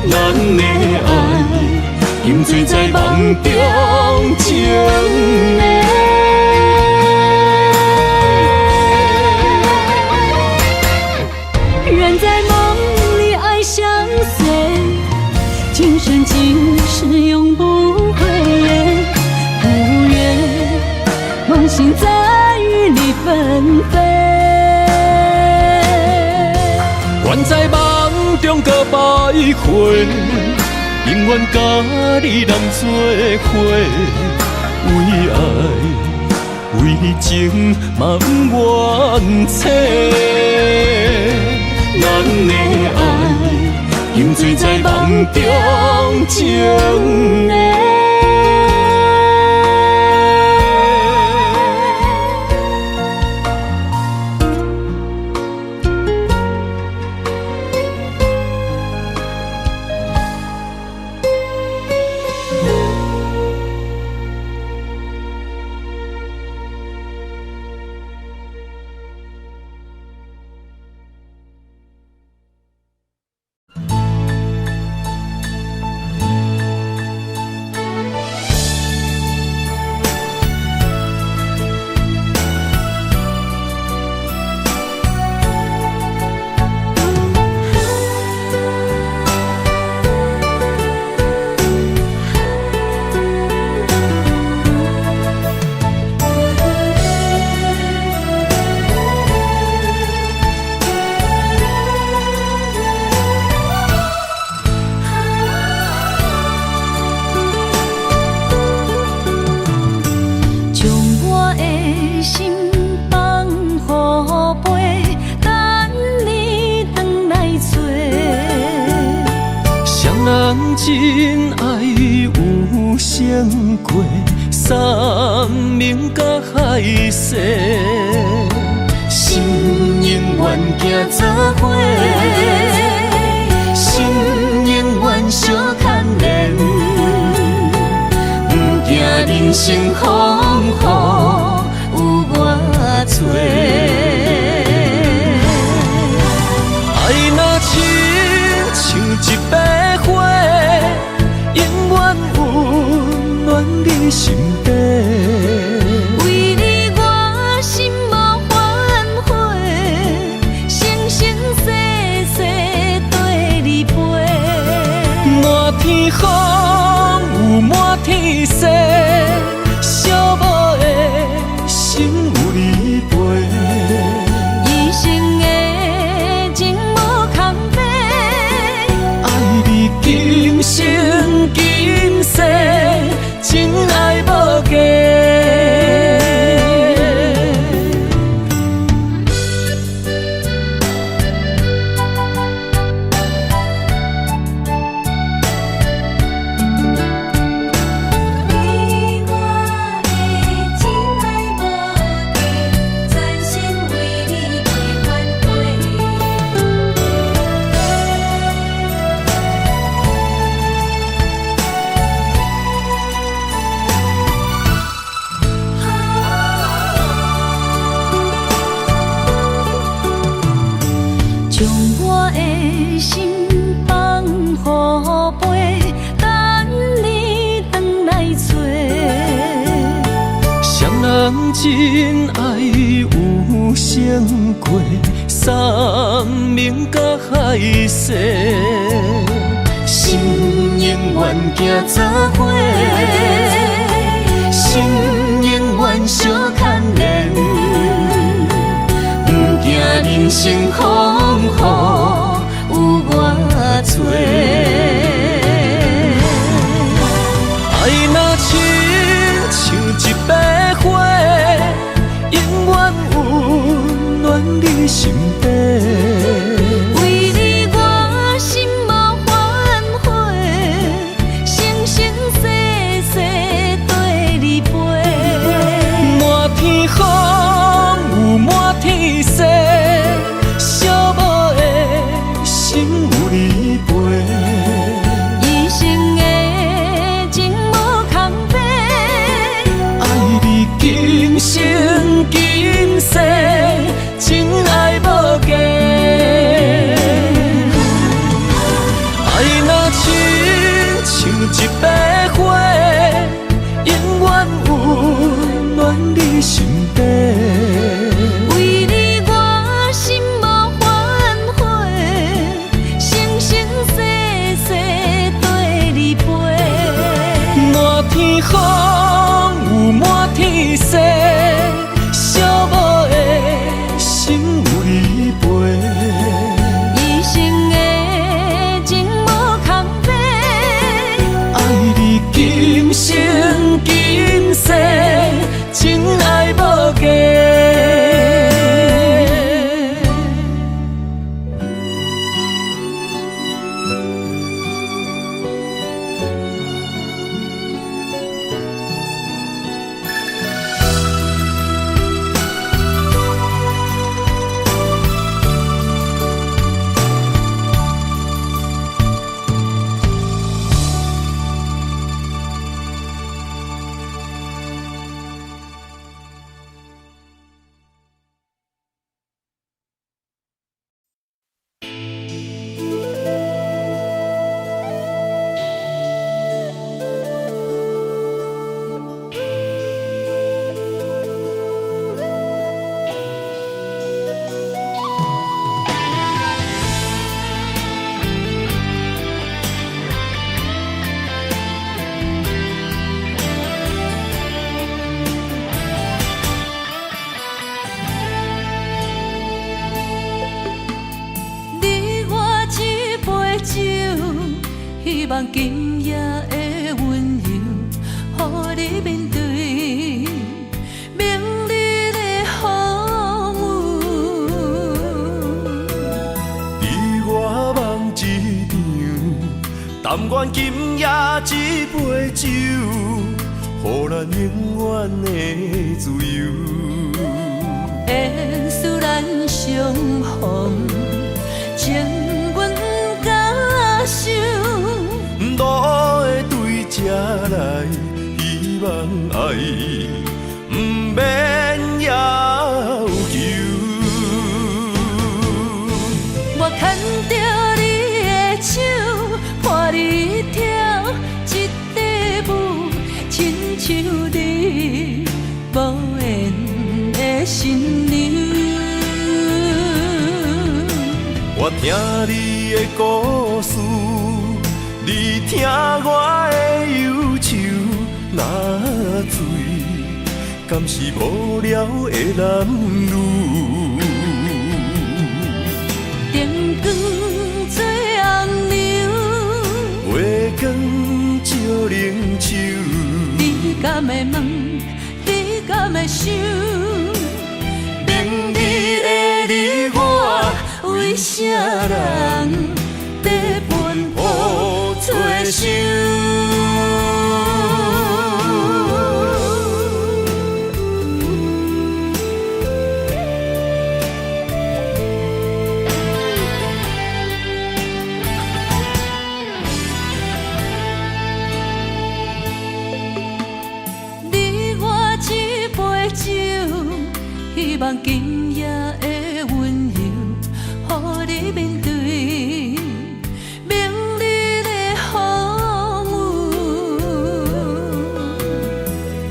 咱的愛沉醉在夢中情的。願在夢裡愛相隨，今生今世永不悔。不願夢醒再與你分飛。願在夢中閣徘徊，永遠佮你難做伙，為愛為情嘛毋願醒。咱的愛沉醉在夢中情的。真爱有成过山盟佮海誓，心永远行做伙，心永远相牵连。人生風雨有偌濟。愛若親像一把火，永遠溫暖你心底。為你我心無反悔，生生世世綴你陪。滿天風雨滿天星，寂寞的心有你陪。一生的情無空白，愛你今生今世，真愛無假。你我的真愛無假，全心為你袂反悔。將我的心放予飞，等你轉來揣。誰人真愛有成過，山盟佮海誓，心永遠行做伙，心永遠相牽連，不驚人生風雨有偌濟。愛若親像一把火，永遠溫暖你心底。為你我心無反悔，生生世世綴你陪。滿天風雨滿天星，寂寞的心有你陪。一生的情無空白，愛你今生今世，真愛無假。愛若親像一把火，永遠溫暖你心底。為你我心無反悔，生生世世綴你陪。滿天風雨滿天星，寂寞的心有你陪。一生的情無空白，愛你今生今世，真愛無假。你我這杯酒，希望今夜的溫柔，予你面對明日的風雨。你我夢一場，但願今夜這杯酒，予咱永遠的自由。緣使咱相逢，情阮甲守。路會對這來，希望望愛，毋免要求。我牽著你的手，伴你跳這塊舞，親像你無緣的新娘。我聽你的故事，你聽我的憂愁，若醉，敢是無聊的男女？燈光做紅娘，月光照冷手，你敢會問？你敢會想？明日的你我，為啥人在奔波找想？你我這杯酒，希望今夜的溫柔，予你面對明日的風雨。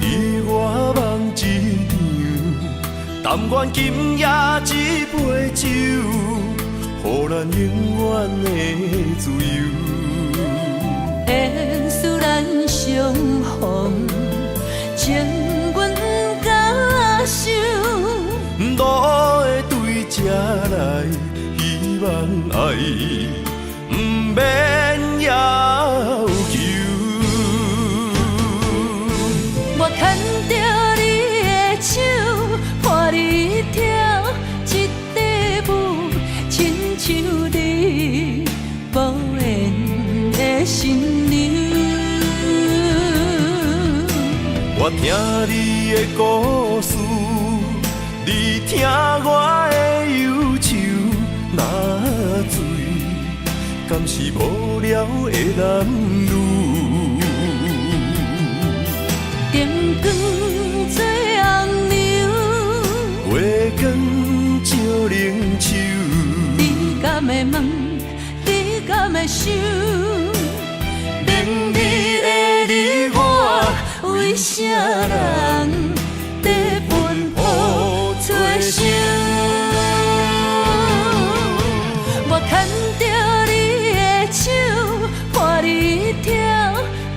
你我夢一場，但願今夜這杯酒，予咱永遠的自由。緣使咱相逢，情阮敢想。路會對這來，希望愛，毋免要求。我牽著你的手，伴你跳這塊舞，親像你無緣的新娘。我聽你的故事，你聽我的憂愁，若醉，敢是無聊的男女？燈光做紅娘，月光照冷手，你敢會問？你敢會想？明日的你我，為啥人在奔波找想？我牽著你的手，伴你跳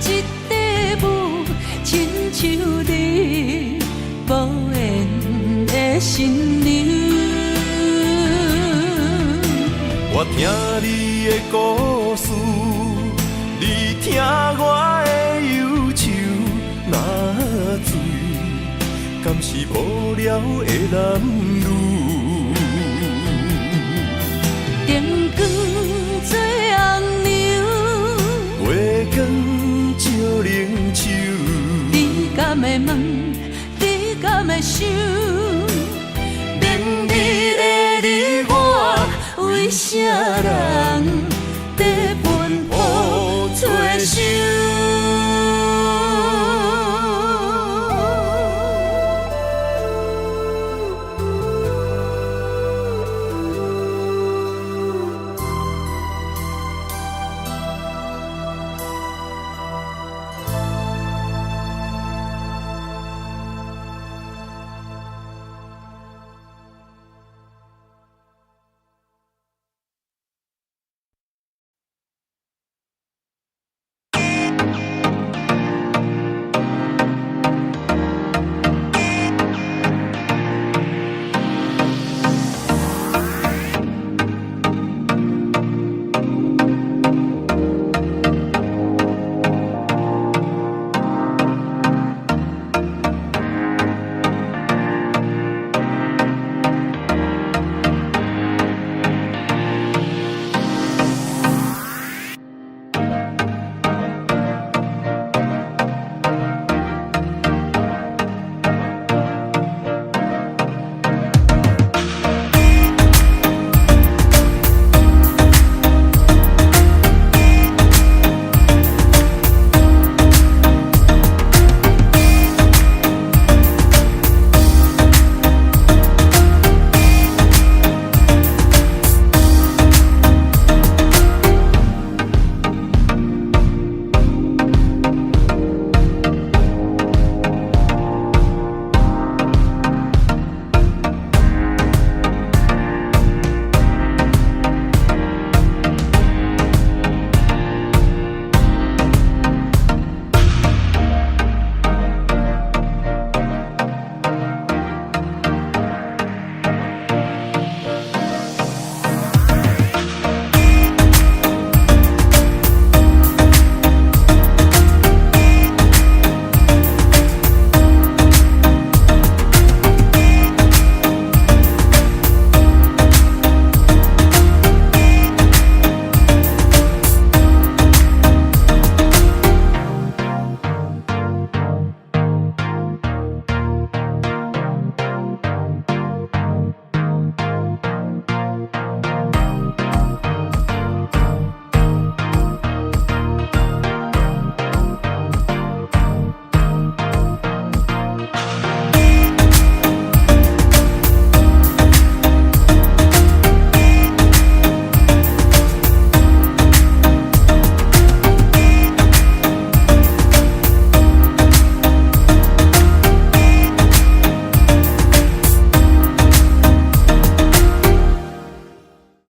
這塊舞，親像你無緣的新娘。我聽你的故事，你聽我的憂愁，若醉，敢是無聊的男女？燈光做紅娘，月光照冷手，你敢會問？你敢會想？明日的你我，為啥人在奔